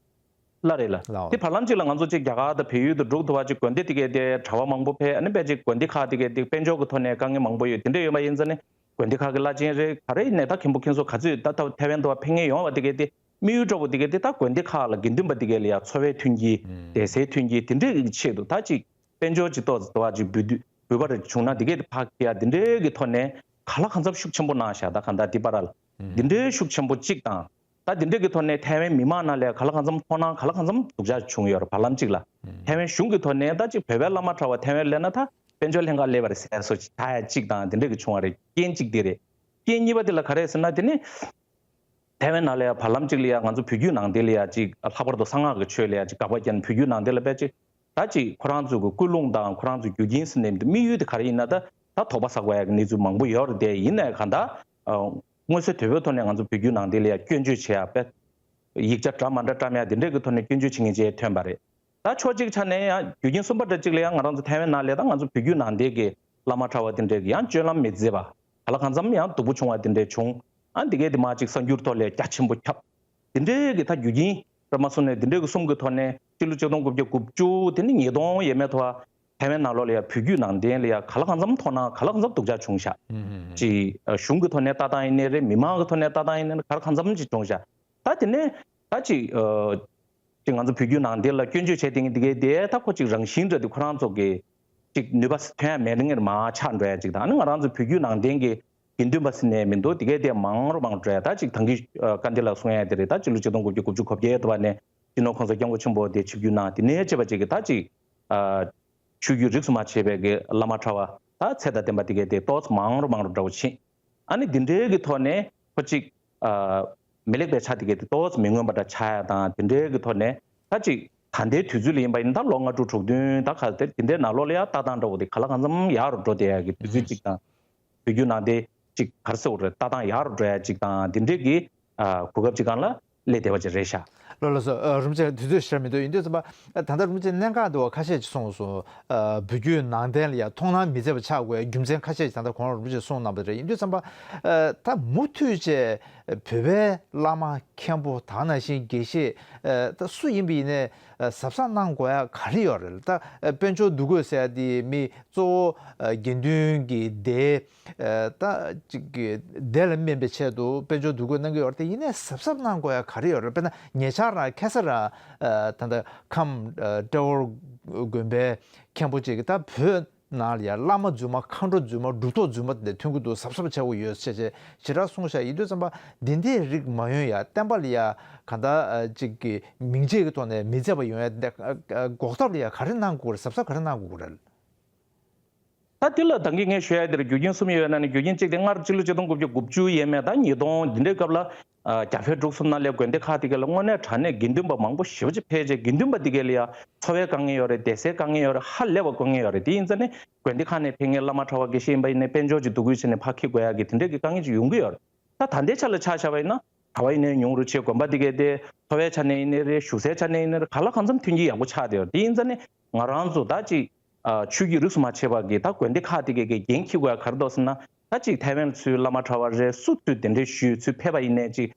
ལ་རེད་ལ། ལའོ། དེ་བར་ལམ་གཅིག་ལ་ང་ཚོ་གཅིག་རྒྱ་གར་དང་བལ་ཡུལ་དུ་འགྲོ་ཐུབ་པ་ཅིག་དགོན་སྡེ་དེ་གའི་དེ་གྲྭ་པ་མང་པོ་ཕེབས། ཨ་ནི་ཕལ་ཆེར་དགོན་སྡེ་ཁག་དེ་གའི་དེ་དཔལ་འབྱོར་གྱི་ཐོག་ནས་དཀའ་ངལ་མང་པོ་ཡོད། དེ་འདྲ་ཡོད་པ་ཡིན་ཙང་ནི་དགོན་སྡེ་ཁག་གི་བླ་ཆེན་རེད་ག་རེ་ཡིན་ནའི་ད་མཁན་པོ་མཁན་ཟུར་ག་ཚོད་ད་ད་ཐའེ་ཝན་དུ་བ་ཕེབས་མཁན་ཡོང་བ་དེ་གའི་དེ་དམིགས་ཡུལ་འདྲ་པོ་དེ་གའི་དེ་ད་དགོན་སྡེ་ཁག་ལ་དགེ་འདུན་པ་དེ་གའི་ལ་ཡ་འཚོ་བའི་མཐུན་རྐྱེན་ཨུམ་བསྡད་སའི་མཐུན་རྐྱེན་དེ་འདྲའི་གི་ཆེད་དུ་ད་ཅིག་དཔལ་འབྱོར་ཅིག་ཏོག་ཙམ་དུ་བ་ཅིག་འབུལ་དུས་འབུལ་བ་རེ་བྱུང་ན་དེ་གའི་དེ་ཕར་ཁྱེར་ཡ་དེ་འདྲའི་གི་ཐོག་ནས་གང་ལ་གང་འཚམ་ཤུགས་ཆེན་པོ་གནང་བཞག་ད་གང་ལྟར་དེ་བར་ལ་ཨུམ་དེ་འདྲའི་ཤུགས་ཆེན་པོ་གཅིག་དང་། ད་དེ་འདྲ་གི་ཐོག་ནས་ཐའེ་ཝན་མི་མང་ནང་ལ་ག་ལ་གང་འཚམ་མཐོང་སྣང་ག་ལ་གང་འཚམ་སྡུག་ཅག་བྱུང་ཡོད་རེད། བར་ལམ་གཅིག་ལ། ཐའེ་ཝན་གཞུང་གི་ཐོག་ནས་ད་ཅིག་བོད་པའི་བླ་མ་གྲྭ་པ་ཐའེ་ཝན་སླེབས་ན་ད་དཔལ་འབྱོར་ལྷན་ཁང་སླེབས་པ་རེད་ཟེར་སོ་ཅིག་ད་ཡ་གཅིག་དང་དེ་འདྲ་གི་བྱུང་བ་རེད། རྐྱེན་གཅིག་དེ་རེད། རྐྱེན་གཉིས་པ་དེ་ལ་ག་རེ་ཟེར་ན་དེ་ནི་ཐའེ་ཝན་ནང་ལ་ཡ་བར་ལམ་གཅིག་ལ་ཡ་ང་ཚོ་བོད་བརྒྱུད་ནང་བསྟན་ལ་ཡ་ཅིག་ལྷག་པར་དུ་གསང་སྔགས་ཀྱི་ཆོས་ལ་ཡ་ཅིག་དགག་པ་བརྒྱབ་ནས་བོད་བརྒྱུད་ནང་བསྟན་ལ་དཔེ་ཅིག་ད་ཅིག་ཁོ་རང་ཚོ་གི་ཀུན་སློང་དང་ཁོ་རང་ཚོ་རྒྱུ་རྐྱེན་ཟེར་ནས་དམིགས་ཡུལ་དེ་ག་རེ་ཡིན་ན་ད་ད་དོགས་པ་ཟ་དགོས་ཡ་གི་གནས་ཚུལ་མང་པོ་ཡོད་རེད་དེ། ཡིན་ནའི་གང་ལྟར་མངོན་གསལ་དོད་པོའི་ཐོག་ནས་ང་ཚོ་བོད་བརྒྱུད་ནང་བསྟན་ལ་ཡ་སྐྱོན་བརྗོད་བྱེད་ཡ་དཔེ་ཡིག་ཆ་འདྲ་མ་འདྲ་བཀྲམ་ཡ་དེ་འདྲས་ཀྱི་ཐོག་ནས་སྐྱོན་བརྗོད་བྱེད་མཁན་ཅིག་ཐོན་པ་རེད། ད་ཕྱོགས་གཅིག་ཆ་ནས་ཡང་རྒྱུ་རྐྱེན་གསུམ་པ་འདྲ་གཅིག་ལ་ཡང་ང་རང་ཚོ་ཐའེ་ཝན་ནང་ལ་ད་ང་ཚོ་བོད་བརྒྱུད་ནང་བསྟན་གྱི་བླ་མ་གྲྭ་པ་དེ་འདྲས་ཀྱི་ཡང་སྤྱོད་ལམ་མི་མཛེས་པ་ག་ལ་གང་འཚམ་ཡང་སྡུག་པོ་བྱུང་བ་དེ་འདྲས་བྱུང་། ཨ་འདི་གས་དེ་མ་གཅིག་གསར་འགྱུར་ཐོག་ལ་རྒྱ་ཆེན་པོ་ཁྱབ། དེ་འདྲས་ཀྱི་ད་རྒྱུ་རྐྱེན་ར་མ་སོང་ནས་དེ་འདྲས་ཀྱི་གསུམ་གྱི་ཐོག་ནས་སྤྱི་ལོ་ཆིག་སྟོང་དགུ་བརྒྱ་དགུ་བཅུ་དེ་ནི་ཉིས་སྟོང་ཡས་མས་ཐོག་ཐའེ་ཝན་ནང་ལོགས་ལ་ཡ་བོད་བརྒྱུད་ནང་བསྟན་ལ་ཡ་ག་ལ་གང་འཚམ་མཐོང་སྣང་ག་ལ་གང་འཚམ་སྡུག་ཅག་བྱུང་ཤག་ཅིག་གཞུང་གི་ཐོག་ནས་ལྟ་སྟངས་ཡིན་ནའི་རེད། མི་མང་གི་ཐོག་ནས་ལྟ་སྟངས་ཡིན་ནའི་རེད། ག་ལ་གང་འཚམ་ཅིག་བྱུང་ཤག་ད་དེ་ནས་ད་ཅིག་ཅིག་ང་ཚོ་བོད་བརྒྱུད་ནང་བསྟན་ལ་སྐྱོན་བརྗོད་བྱས་དེ་འདི་གའི་དེ་ད་ཁོ་ཅིག་རང་བཞིན་འདྲ་དེ་ཁོ་རང་ཚོ་གི་ཅིག་ནུས་པ་ཐོན་ཡ་མེད་ངེར་མ་ཆགས་འགྲོ་ཡ་ཅིག་དང་། ཨ་ནི་ང་རང་ཚོ་བོད་བརྒྱུད་ནང་བསྟན་གྱི་དགེ་འདུན་པ་ཟེར་ནས་མི་འདུག་དེ་གའི་དེ་མང་རུ་མང་རུ་འགྲོ་ཡ། ད་ཅིག་ཐང་གི་བཀའ་འདི་ལ་གསུང་ཡ་དེ་རེད། ད་སྤྱི་ལོ་ཆིག་སྟོང་དགུ་བརྒྱ་དགུ་བཅུ་གོ་བརྒྱད་དུ་བ་ནས་སྤྱི་ནོར་གོང་ས་སྐྱབས་མགོན་ཆེན་པོ་དེ་ཆིབས་བསྒྱུར་གནང་དེ་ནས་བྱས་པ་ཅིག་གི་ད་ཅིག་ཆོས་བརྒྱུད་རིས་སུ་མ་ཆད་པའི་གི་བླ་མ་གྲྭ་པ་ད་ཚད་དང་ལྡན་པ་དེ་གའི་དེ་ཏོག་ཙམ་མང་རུ་མང་རུ་འདྲ་བོ་ཕྱིན། ཨ་ནི་འདི་འདྲའི་གི་ཐོག་ནས་ཁོ་ཅིག་ཨ་མི་ལེགས་པའི་ཆ་དེ་གའི་དེ་ཏོག་ཙམ་མི་མངོན་པ་འདྲ་ཆགས་ཡ་དང་། དེ་འདྲའི་གི་ཐོག་ནས་ད་ཅིག་ད་ལྟའི་དུས་ཚོད་ལ་ཡིན་པ་ཡིན་ན་ད་ལོ་ལྔ་དྲུག་དྲུག་བདུན་ད་ག་དེ་དེ་འདྲའི་ནང་ལོགས་ལ་ཡ་ལྟ་སྟངས་འདྲ་བོ་དེ་ག་ལ་གང་འཚམ་ཡག་རུ་འགྲོ་བསྡད་ཡ་གི་དུས་ཚོད་ཅིག་དང་། བོད་བརྒྱུད་ནང་བསྟན་ཅིག་ག་རེ་ཟེར་དགོས་རེད། ལྟ་སྟངས་ཡག་རུ་འགྲོ་ཡ་ཅིག་དང་། དེ་འདྲའི་གི་ཨ་གོ་སྐབས་ཅིག་སྒང་ལ་སླེབས་བསྡད་པ་ཅིག་རེད་ཤག་ལགས་ལགས་སོ། ཨ་རིན་པོ་ཆེ་དུས་ཚོད་ཞེ་དྲག་མི་འདུག་ཡིན་དུས་ཙམ་པ་ཨ་ད་ལྟ་རིན་པོ་ཆེ་གནད་འགག་འདུག་བ་ཁ་ཤས་ཅིག་གསུངས་སོང་། ཨ་བོད་བརྒྱུད་ནང་བསྟན་ལ་ཡ་མཐོང་སྣང་མི་མཛེས་པ་ཆགས་དགོས་རྒྱུ་མཚན་ཁ་ཤས་ཅིག་ད་ལྟ་གོང་རིན་པོ་ཆེས་གསུངས་གནང་པ་རེད། ཡིན་དུས་ཙམ་པ་ཨ་ད་མུ་མཐུད་བྱས་བོད་པའི་བླ་མ་མཁན་པོ་དེ་ནང་བཞིན་དགེ་བཤེས་ཨ་ད་སུ་ཡིན་པ་ཡིན་ནའི་ཨ་གཟབ་གཟབ་གནང་དགོས་ཡ་ག་རེ་ཡོད་རེད། ད་ཨ་དཔལ་འབྱོར་འདུ་འགོད་ཟེར་ཡ་དེ་མི་གཙོ་བོ་ཨ་དགེ་འདུན་གྱི་སྡེ་ཨ་ད་ཅིག་གི་སྡེ་ལ་སྨན་པའི་ཆེད་དུ་དཔལ་འབྱོར་འདུ་འགོད་གནང་གི་ཡོད་རེད་དེ། ཡིན་ནའི་གཟབ་གཟབ་གནང་དགོས་ཡ་ག་རེ་ཡོད་རེད། དཔེར་ན་ཉེ་ཆར་རང་ཁ་སང་རང་ཨ་ད་ལྟ་ཁམས་ཨ་ཏྲེ་ཧོར་དགོན་པའི་མཁན་པོ་ཅིག་གིས་ད་བོད་ནང་ལ་ཡ་བླ་མ་རྫུན་མ་མཁའ་འགྲོ་རྫུན་མ་གྲུབ་ཐོབ་རྫུན་མ་དེ་འདྲ་ཐོན་གྱི་འདུག་གཟབ་གཟབ་བྱེད་དགོས་ཡོད་ཅེས་ཞེ་དྲག་གསུངས་ཤག་ཡིན་དུས་ཙམ་པ་འདི་འདྲའི་རིགས་མ་ཡོང་ཡ། བསྟན་པ་ལ་ཡ་གང་ལྟར་ཨ་ཅིག་གི་མིང་ཆད་ཀྱི་ཐོག་ནས་མི་མཛེས་པ་ཡོང་ཡ་འདི་ཨ་ཨ་འགོག་ཐབས་ལ་ཡ་ག་རེ་གནང་དགོས་རེད། གཟབ་གཟབ་ག་རེ་གནང་དགོས་རེད། ད་འདི་ལ་ད་གིན་ངས་ཞུ་ཡ་དེར་རྒྱུ་རྐྱེན་གསུམ་ཡོད་ན་ནི། རྒྱུ་རྐྱེན་གཅིག་དེ་སྔར་སྤྱི་ལོ་ཆིག་སྟོང་དགུ་བརྒྱ་དགུ་བཅུ་ཡས་མས་དང་ཉིས་སྟོང་འདི་འདྲའི་སྐབས་ལ་ཨ་རྒྱ་བོད་འབྲུག་གསུམ་ནང་ལས་དགོན་སྡེ་ཁག་དེ་ག་ལ་དངོས་གནས་དྲང་གནས་དགེ་འདུན་པ་མང་པོ་ཞེ་པོ་ཅིག་ཕེབས་བྱས་དགེ་འདུན་པ་དེ་ག་ལ་ཡ་འཚོ་བའི་དཀའ་ངལ་ཡོད་རེད། བསྡད་སའི་དཀའ་ངལ་ཡོད་རེད། ཧ་ལས་པ་དཀའ་ངལ་ཡོད་རེད། དེ་ཡིན་ཙང་ནི་དགོན་སྡེ་ཁག་ནས་ཕེབས་མཁན་བླ་མ་གྲྭ་པ་དགེ་བཤེས་ཡིན་པ་ཡིན་ནའི་དཔལ་འབྱོར་གྱི་འདུ་འགོད་བྱས་ནས་ཕར་འཁྱེར་དགོས་ཡ་གི་དེ་འདྲའི་གི་དཀའ་ངལ་ཅིག་ཡོང་གི་ཡོད་རེད། ད་ད་ལྟའི་ཆ་ལ་ཆ་བཞག་པ་ཡིན་ན་གྲྭ་པ་ཡིན་ནའི་ཉུང་རུ་ཕྱིན། དགོན་པ་དེ་གའི་དེ་འཚོ་བའི་ཆ་ནས་ཡིན་ནའི་རེད། བཞུགས་སའི་ཆ་ནས་ཡིན་ནའི་རེད། གང་ལ་གང་འཚམ་མཐུན་རྐྱེན་ཡག་པོ་ཆགས་བསྡད་ཡོད་རེད། དེ་ཡིན་ཙང་ནི་ང་རང་ཚོ་ད་ཅིག་ཨ་ཆོས་བརྒྱུད་རིས་སུ་མ་ཆད་པ་གི་ད་དགོན་སྡེ་ཁག་དེ་གའི་གི་འགན་འཁྱེར་དགོས་ཡ་ག་རེ་འདུག་ཟེར་ན། ད་ཅིག་ཐའེ་ཝན་ཚོའི་བླ་མ་གྲྭ་པ་རེད། སུ་ཚོས་དེ་འདྲའི་ཞུས་ཚུལ་ཕེབས་པ་ཡིན་ནའི་ཅིག་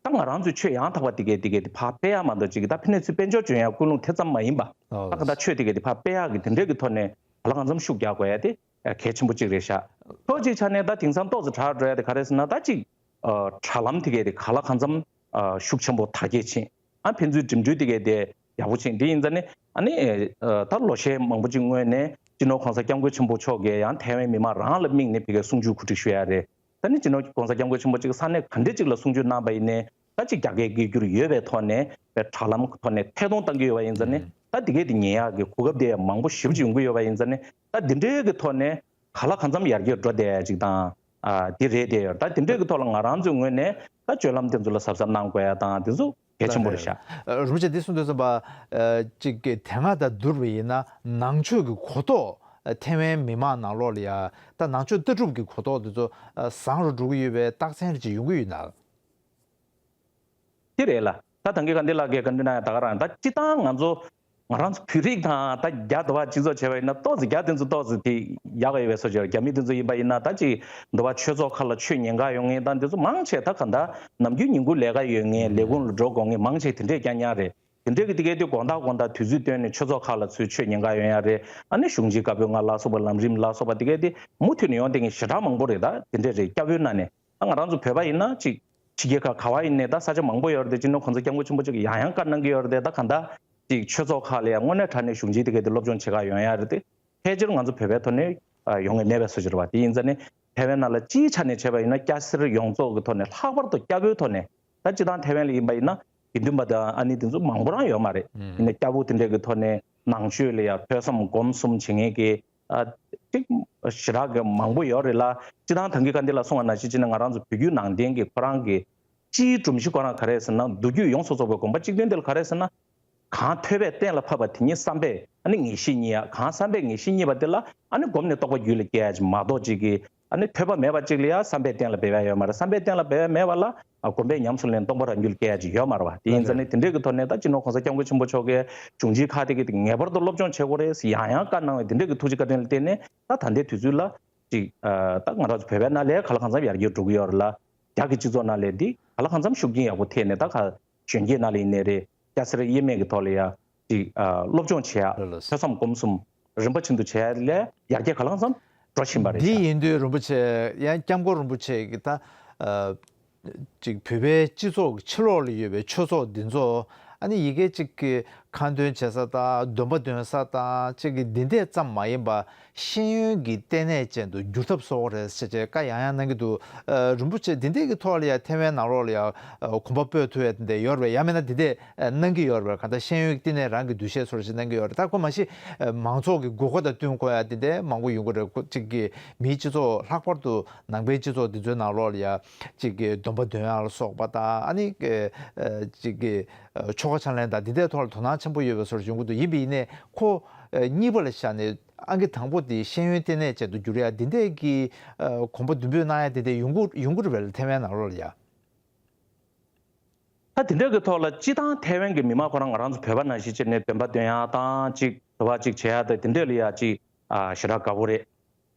ད་ང་རང་ཚོའི་ཆོས་ཡང་དག་པ་དེ་གའི་དེ་གའི་དེ་ཕར་སྤེལ་ཡ་མ་གཏོགས་ཅིག་ད་ཕ་ནས་ཚུར་དཔལ་འབྱོར་འཇོན་ཡ་ཀུན་སློང་དེ་ཙམ་མ་ཡིན་པ། ཨོ། ད་ག་ད་ཆོས་དེ་གའི་དེ་ཕར་སྤེལ་ཡ་གི་དེ་འདྲའི་གི་ཐོག་ནས་ག་ལ་གང་འཚམ་ཤུགས་རྒྱག་དགོས་ཡ་དེ་གལ་ཆེན་པོ་གཅིག་རེད་ཤག་ཕྱོགས་གཅིག་ཆ་ནས་ད་དེང་སང་ཏོག་ཙམ་དྲག་འགྲོ་ཡ་དེ་ག་རེ་ཟེར་ན། ད་ཅིག་ཨ་དྲ་ལམ་དེ་གའི་དེ་ག་ལ་གང་འཚམ་ཨ་ཤུགས་ཆེན་པོ་དར་རྒྱས་ཕྱིན། ཨ་ཕན་ཚུན་འགྲིམ་འགྲུལ་དེ་གའི་དེ་ཡག་པོ་ཕྱིན། དེ་ཡིན་ཙང་ནི་ཨ་ནི་ཨ་ད་ལོ་ཤས་མང་པོ་ཅིག་སྔོན་ནས་སྤྱི་ནོར་གོང་ས་སྐྱབས་མགོན་ཆེན་པོ་མཆོག་གིས་ཡང་ཐའེ་ཝན་མི་མང་རང་ལ་དམིགས་ནས་ཕ་གིར་གསུང་ཆོས་གོ་སྒྲིག་ཞུ་ཡ་རེད། ད་ནི་སྤྱི་ནོར་གོང་ས་སྐྱབས་མགོན་ཆེན་པོ་གཅིག་ས་གནས་ག་འདྲ་གཅིག་ལ་གསུང་ཆོས་གནང་པ་ཡིན་ནའི་ད་ཅིག་རྒྱ་སྐད་སྐད་སྒྱུར་ཡོད་པའི་ཐོག་ནས་པའི་དྲ་ལམ་ཐོག་ནས་ཐད་གཏོང་བཏང་གི་ཡོད་པ་ཡིན་ཙང་ནི། ཨུམ། ད་དེ་གས་དེ་ཉན་ཡག་གི་གོ་སྐབས་དེ་མང་པོ་ཞེ་པོ་ཅིག་ཡོང་གི་ཡོད་པ་ཡིན་ཙང་ནི། ད་དེ་འདྲའི་གི་ཐོག་ནས་ག་ལ་གང་འཚམ་ཡར་རྒྱས་འགྲོ་བསྡད་ཡ་ཅིག་དང་། ཨ་དེ་རེད་དེ་ཡོད། ད་དེ་འདྲའི་གི་ཐོག་ལ་ང་རང་ཚོའི་ངོས་ནས་ད་སྤྱོད་ལམ་དེ་ཚོ་ལ་གཟབ་གཟབ་གནང་དགོས་ཡ་དང་དེ་ཚོ་གལ་ཆེན་པོ་རེད་ཤག་རིན་པོ་ཆེ་འདི་གསུངས་དུས་ཙམ་པ་ཨ་ཅིག་གི་དེ་སྔ་དང་བསྡུར་བ་ཡིན་ན་ནང་ཆོས་ཀྱི་གོ་རྟོགས་ ཐེ་ཝན་མི་མང་ནང་ལོགས་ལ་ཡ་ད་ནང་ཆོས་ལྟ་གྲུབ་ཀྱི་གོ་རྟོགས་དེ་ཚོ་བཟང་རུ་འགྲོ་གི་ཡོད་པའི་རྟགས་མཚན་རེ་ཅིག་ཡོང་གི་ཡོད་ན། དེ་རེད་ལ། ད་ཐང་གི་ག་འདི་ལགས་ཀྱིས་ག་འདི་ན་ད་ག་རང་ད་སྤྱི་བཏང་ང་ཚོ་ང་རང་ཚོ་བོད་རིགས་དང་ད་རྒྱ་འདི་བ་སྤྱི་ཚོགས་བྱས་པ་ཡིན་ན་ཏོག་ཙི་རྒྱ་དེ་ཚོ་ཏོག་ཙི་དེ་ཡག་ག་ཡོད་པའི་བཟོ་བྱས། རྒྱ་མི་དེ་ཚོ་ཡིན་པ་ཡིན་ན་ད་ཅིག་འདི་བ་ཆོས་ཚོགས་ཁག་ལ་ཆོས་ཉན་ག་ཡོང་མཁན་ད་འདི་ཚོ་མང་ཆེ་ད་ག་ད་ནམ་རྒྱུན་ཉིན་གུང་ལས་ཀ་ཡོད་མཁན་ལས་ཁུངས་ལ་འགྲོ་དགོས་མཁན་མང་ཆེ་དེ་འདྲས་རྐྱང་རྐྱང་རེད། དེ་འདྲས་ཀྱི་དེ་གས་དེ་དགོང་དག་དགོང་དག་དུས་ཚོད་བཏོན་ནས་ཆོས་ཚོགས་ཁག་ལ་ཚུར་ཆོས་ཉན་ག་ཡོང་ཡ་རེད། ཨ་ནི་གཞུང་སྤྱིའི་བཀའ་པོད་ལྔ་ལ་སོགས་པ་ལམ་རིམ་ལ་སོགས་པ་དེ་གས་དེ་མུ་མཐུད་ནས་ཡོང་བསྡད་མཁན་ཞེ་དྲག་མང་པོ་རེད། ད་དེ་འདྲས་རེད། སྐྱ་བོའི་ནང་ནས། ད་ང་རང་ཚོ་བོད་པ་ཡིན་ན་ཅིག་ཕྱི་རྒྱལ་ཁག་ག་བ་ཡིན་ནའི་ད་ས་ཆ་མང་པོ་ཡོད་རེད་དེ། སྤྱི་ནོར་གོང་ས་སྐྱབས་མགོན་ཆེན་པོ་མཆོག་གིས་ཡང་ཡང་བཀའ་གནང་གི་ཡོད་རེད་དེ། ད་ག་འདྲ་ཅིག་ཆོས་ཚོགས་ཁག་ལ་ཡང་དངོས་གནས་དྲང་གནས་གཞུང་སྤྱིའི་དེ་གས་དེ་སློབ་སྦྱོང་བྱེད་ག་ཡོང་ཡ་རེད་དེ། ཕལ་ཆེར་ང་ཚོ་བོད་པའི་ཐོག་ནས་ཡོང་གི་མེད་པའི་བཟོ་ཅིག་རེད་བ། དེ་ཡིན་ཙང་ནི་ཐེ་ཝན་ནང་ལ་སྤྱིའི་ཆ་ནས་བྱས་པ་ཡིན་ན་སྐྱ་སེར་ཡོངས་རྫོགས་ཀྱི་ཐོག་ནས། ལྷག་པར་དུ་སྐྱ་བོའི་ཐོག་ནས། ད་སྤྱི་བཏང་ཐེ་ཝན་ལ་ཡིན་པ་ཡིན་ན་དགེ་འདུན་པ་དང་ཨ་ནི་དེ་ཚོ་མང་པོ་རང་ཡོད་མ་རེད། ཡིན་ན་སྐྱ་བོ་དེ་འདྲས་ཀྱི་ཐོག་ནས་ནང་ཆོས་ལ་ཡང་ཐོས་བསམ་སྒོམ་གསུམ་བྱེད་མཁན་གྱི་ཨ་ཅིག་ཞེ་དྲག་གི་མང་པོ་ཡོད་རེད་ལ། སྤྱི་བཏང་ཐང་གི་ག་འདི་ལ་གསུངས་པ་ནང་བཞིན་བྱས་ན་ང་རང་ཚོ་བོད་བརྒྱུད་ནང་བསྟན་གྱི་ཁོ་རང་གི་སྤྱིའི་སྒྲོམ་གཞི་ཁོ་རང་ག་རེ་ཟེར་ན། མདོ་རྒྱུད་ཡོངས་སུ་རྫོགས་པའི་དགོངས་པ་གཅིག་མཐུན་དེ་ལ་ག་རེ་ཟེར་ན། གང་ཐོས་པས་གཏན་ལ་ཕབ་པ་དེ་ཉིད་བསམ་པས་ཨ་ནི་ངེས་ཤེས་རྙེད་ཡ། གང་བསམ་པས་ངེས་ཤེས་རྙེད་པ་དེ་ལ་ཨ་ནི་བསྒོམས་ནས་རྟོགས་པ་རྒྱུད་ལ་སྐྱེ་ཡ་ཅིག་མ་གཏོགས་ཅིག་གི་ཨ་ནི་ཐོས་པ་མེད་པ་ཅིག་ལ་ཡ་བསམ་པས་གཏན་ལ་འབེབས་ཡ་ཡོད་མ་རེད། བསམ་པས་གཏན་ལ་འབེབས་ཡ་མེད་པ་ལ་ཨ་བསྒོམས་པས་ཉམས་སུ་ལེན་སྟོང་པ་རང་རྒྱུད་ལ་སྐྱེ་ཡ་ཅིག་ཡོད་མ་རེད་བ། དེ་ཡིན་ཙང་ནི་དེ་འདྲས་ཀྱི་ཐོག་ནས་ད་སྤྱི་ནོར་གོང་ས་སྐྱབས་མགོན་ཆེན་པོ་མཆོག་གིས་གཞུང་སྤྱིའི་ཁག་དེ་གི་ངེས་པར་དུ་སློབ་སྦྱོང་བྱེད་དགོས་རེད་ཟེར་ཡང་ཡང་བཀའ་གནང་བའི་དེ་འདྲས་ཀྱི་ཐུགས་རྗེ་བཀའ་དྲིན་ལ་བརྟེན་ནས་ད་ད་ལྟའི་དུས་ཚོད་ལ་ཅིག་ཨ་ད་ང་རང་ཚོ་བོད་པའི་ནང་ལ་ག་ལ་གང་འཚམ་ཡར་རྒྱས་འགྲོ་གི་ཡོད་རེད་ལ། རྒྱ་གི་སྤྱི་ཚོགས་ནང་ལ་འདི་ག་ལ་གང་འཚམ་ཤུགས་རྐྱེན་ཡག་པོ་ཐེབས་ནས། ད་ག་གཞོན་སྐྱེས་ནང་ལ་ཡིན་ནའི་རེད། སྐྱ་སེར་དབྱེ་མེད་ཀྱི་ཐོག་ལ་ཡ་ཅིག་ཨ་སློབ་སྦྱོང་བྱེད་ཡ། ལགས་ལགས། ཐོས་བསམ་སྒོམ་གསུམ་རིམ་པ་བཞིན་དུ་བྱེད་ཡ་ལ་ཡར་རྒྱས་ག་ལ་གང་འཚམ་འགྲོ་བཞིན་པ་རེད་འདི་ཤག་ཡིན་དུས་རིན་པོ་ཆེ་ཡང་སྐྱབས་མགོན་རིན་པོ་ཆེ་གིས་ད་ཨ་ཅིག་བོད་པའི་སྤྱི་ཚོགས་ཀྱི་ཕྱི་ལོགས་ལ་ཡོད་པའི་ཆོས་ཚོགས་འདི་ཚོ་ཨ་ནི་ཡ་གི་ཅིག་གི་ཁ་འདོན་བྱེད་ས་དང་སྡོམ་པ་འདོན་ས་དང་ཅིག་གི་འདི་འདྲས་ཙམ་མ་ཡིན་པ་ཤེས་ཡོན་གྱི་ལྟེ་གནས་ཅན་དུ་འགྱུར་ཐབས་བཟོ་དགོས་རེད་ཟེར་བྱས་བཀའ་ཡང་ཡང་གནང་གི་འདུག་ཨ་རིན་པོ་ཆེ་འདི་འདྲས་ཀྱི་ཐོག་ལ་ཡ་ཐེ་ཝན་ནང་ལོགས་ལ་ཡ་ཨ་གོམ་པ་སྤོས་ཐུབ་ཡ་འདི་འདྲས་ཡོད་རེད་པས། ཡང་མིན་ན་འདི་འདྲས་ཨ་གནང་གི་ཡོད་རེད་པས། གང་ལྟར་ཤེས་ཡོན་གྱི་ལྟེ་གནས་རང་གི་འདུ་ཤེས་སོར་ཞིག་གནང་གི་ཡོད་རེད། ད་ཁོ་མ་གཞི་ཨ་མང་ཚོགས་ཀྱི་དགོས་མཁོ་དང་བསྟུན་དགོས་ཡ་འདི་འདྲས་མང་པོ་ཡོང་གི་རེད། ཁོ་གཅིག་གི་མིའི་སྤྱི་ཚོགས་ལྷག་པར་དུ་ནང་པའི་སྤྱི་ཚོགས་འདི་ཚོའི་ནང་ལོགས་ལ་ཡ་གཅིག་གི་སྡོམ་པ་འདོན་ཡ་ལ་སོགས་པ་དང་ཨ་ནི་ཨ་གཅིག་གི་ཨ་ཆོ་ག་ཕྱག་ལེན་དང་འདི་འདྲའི་ཐོག་ལ་དོ་སྣང་ཆེན་པོ་ཡོད་པའི་བཟོ་འདྲ་ཡོང་གི་འདུག་ཡིན་པ་ཡིན་ནའི་ཁོ་ཨ་གཉིས་པ་ལ་བཞག་ནས་ཨང་ཀི་དང་པོ་དེ་ཤེས་ཡོན་ལྟེ་གནས་ཅན་དུ་འགྱུར་ཡ་འདི་འདྲས་ཀྱི་ཨ་གོམ་པ་མདུན་སྤོས་གནང་ཡ་འདི་འདྲས་ཡོང་གི་ཡོང་གི་རེད་པས་ལ། ཐེ་ཝན་ནང་ལོགས་ལ་ཡ། ད་དེ་འདྲ་གི་ཐོག་ལ་སྤྱི་བཏང་ཐེ་ཝན་གྱི་མི་མང་ཁོ་རང་ང་རང་ཚོ་བོད་པ་ནང་བཞིན་བྱས་ནས་སྡོམ་པ་འདོན་ཡ་དང་ཅིག་དུ་བ་ཅིག་བྱེད་ཡ་དང་དེ་འདྲས་ལ་ཡ་ཅིག་ཨ་ཞེ་དྲག་དགའ་པོ་རེད།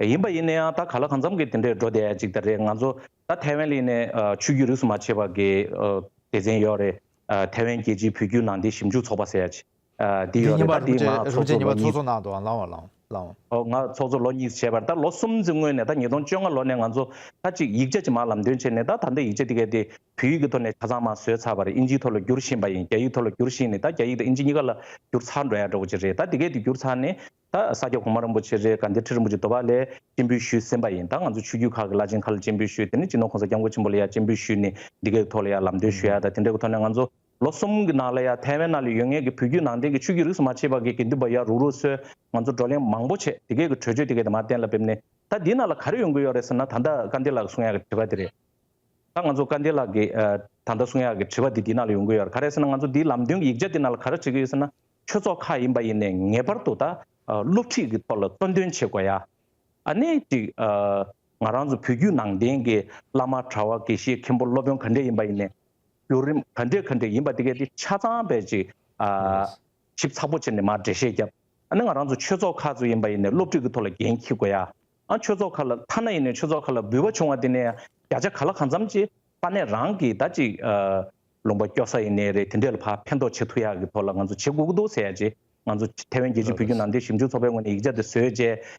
ཡིན་པ་ཡིན་ན་ཡང་ད་ག་ལ་གང་འཚམ་གྱི་དེ་འདྲས་འགྲོ་བསྡད་ཡ་ཅིག་ད་རེད། ང་ཚོ་ད་ཐེ་ཝན་ལ་ཡིན་ནའི་ཨ་ཆོས་བརྒྱུད་རིས་སུ་མ་ཆད་པ་གི་ཨ་སྡེ་ཚན་ཡོད་རེད། ཨ་ཐེ་ཝན་རྒྱལ་སྤྱིའི་བོད་བརྒྱུད་ནང་བསྟན་ཞིབ་འཇུག་ཚོགས་པ་ཟེར་ཡ་ཅིག་ཨ་འདི་འདི་ཡོད་རེད། ཉིན་པ་ད་རིན་པོ་འདི་ཆེ་མ་རིན་པོ་ཆེ་ཚོགས་ཉིན་པ་གཙོ་ཚོགས་ཚོགས་གནང་འདུག་ཨ་ལའང་ལའང་ལའང་། ཨོ་ང་ཚོགས་གཙོ་ལོ་གཉིས་བྱས་པར་ད་ལོ་གསུམ་ཙམ་སྔོན་ནས་ད་ཉིས་སྟོང་བཅོ་ལྔ་ལོ་ནས་ང་ཚོ་ད་ཅིག་ཡིག་ཆ་ཅིག་མར་ལམ་སྟོན་བྱས་ནས། ད་ད་ལྟ་ཡིག་ཆ་དེ་གས་དེ་བོད་ཡིག་གི་ཐོག་ནས་ཆ་ཚང་མར་བཟོས་ཚར་བ་རེད། ཨིན་ཇིའི་ཐོག་ལ་བསྒྱུར་བཞིན་པ་ཡིན། རྒྱ་ཡིག་ཐོག་ལ་བསྒྱུར་བཞིན་ནས་ད་རྒྱ་ཡིག་དང་ཨིན་ཇི་གཉིས་ཀ་ལ་བསྒྱུར་ཚར་འགྲོ་ཡ་འདྲ་བོ་ཅིག་རེད། ད་དེ་གས་དེ་བསྒྱུར་ཚར་ནས་ད་ས་སྐྱ་གོང་མ་རིན་པོ་ཆེ་རེད། དགའ་ལྡན་ཁྲི་རིན་པོ་ཆེ་དེ་པ་ལ་སྤྱན་འབུལ་ཞུས་ཟིན་པ་ཡིན། ད་ང་ཚོ་ཆོས་བརྒྱུད་ཁག་གི་བླ་ཆེན་ཁག་ལ་སྤྱན་འབུལ་ཞུས། དེ་ནས་སྤྱི་ནོར་གོང་ས་སྐྱབས་མགོན་ཆེན་པོ་ལ་ཡ་སྤྱན་འབུལ་ཞུས་ནས་འདི་གས་ཐོག་ལ་ཡ་ལམ་སྟོན་ཞུ་ཡ་ད་དེ་འདྲ་གི་ཐོག་ནས་ང་ཚོ་ལོ་གསུམ་གྱི་ནང་ལ་ཡ་ཐའེ་ཝན་ནང་ལ་ཡོད་མཁན་གྱི་བོད་བརྒྱུད་ནང་བསྟན་གྱི་ཆོས་བརྒྱུད་རིས་སུ་མ་ཆད་པ་གི་དགེ་འདུན་པ་ཡ་རུག་རུག་སོན་ང་ཚོ་བགྲོ་གླེང་མང་པོ་བྱས། དེ་གས་ཀྱི་གྲོས་ཆོད་དེ་གས་དེ་མར་གཏན་ལ་ཕབ་ནས། ད་འདི་ནང་ལ་ག་རེ་ཡོང་གི་ཡོད་རེད་ཟེར་ན། ད་ལྟ་སྐལ་ལྡན་ལགས་གསུང་ཡག་གི་དྲི་བ་དེ་རེད། ད་ང་ཚོ་སྐལ་ལྡན་ལགས་ཀྱིས་ཨ་ད་ལྟ་གསུང་ཡག་གི་དྲི་བ་འདི་འདི་ནང་ལ་ཡོང་གི་ཡོད་རེད། ག་རེ་ཟེར་ན་ང་ཚོ་འདིའི་ལམ་སྟོན་གྱི་ཡིག་ཆ་འདི་ནང་ལ་ག་རེ་བྲིས་ཀྱི་ཡོད་ཟེར་ན། ཆོས་ཚོགས་ཁག་ཡིན་པ་ཡིན་ནའི་ངེས་པར་དུ་ད་ཨ་སློབ་ཁྲིད་ཀྱི་ཐོག་ལ་གཙོ་འདོན་བྱེད་དགོས་ཡ། ཨ་ནི་ཅིག་ཨ་ང་རང་ཚོ་བོད་བརྒྱུད་ནང་བསྟན་གྱི་བླ་མ་གྲྭ་པ་དགེ་བཤེས་མཁན་པོ་སློབ་དཔོན་ག་འདྲས་ཡིན་པ་ཡིན་ནའི་བརྒྱུད་རིམ་ག་འདྲས་ག་འདྲས་ཡིན་པ་དེ་གས་དེ་ཆ་ཚང་བས་ཅིག་ཨ་ཞིབ་ཚགས་པོ་བྱས་ནས་མར་འགྲེལ་བཤད་བརྒྱབ། ཨ་ནི་ང་རང་ཚོ་ཆོས་ཚོགས་ཁག་ཚོ་ཡིན་པ་ཡིན་ནའི་སློབ་ཁྲིད་ཀྱི་ཐོག་ལ་འགན་འཁྱེར་དགོས་ཡ། ཨ་ཆོས་ཚོགས་ཁག་ལ་ཐ་ན་ཡིན་ནའི་ཆོས་ཚོགས་ཁག་ལ་འབུལ་བ་བྱུང་བ་དེ་ནས་ཡང་བརྒྱ་ཆ་ག་ལ་གང་འཚམ་ཅིག་ས་གནས་རང་གི་ད་ཅིག་ཨ་ལུང་པ་སྐྱོར་ས་ཡིན་ནའི་རེད། དེ་འདྲས་ལ་ཕར་ཕན་ཐོགས་བྱེད་ཐུབ་ཡག་གི་ཐོག་ལ་ང་ཚོ་བྱེད་དགོས་ཀྱི་འདུག་ཟེར་ཡ་ཅིག་ང་ཚོ་ཐའེ་ཝན་རྒྱལ་སྤྱིའི་བོད་བརྒྱུད་ནང་བསྟན་ཞིབ་འཇུག་ཚོགས་པའི་ངོས་ནས་ཡིག་ཆ་དེ་བཟོས་བྱས།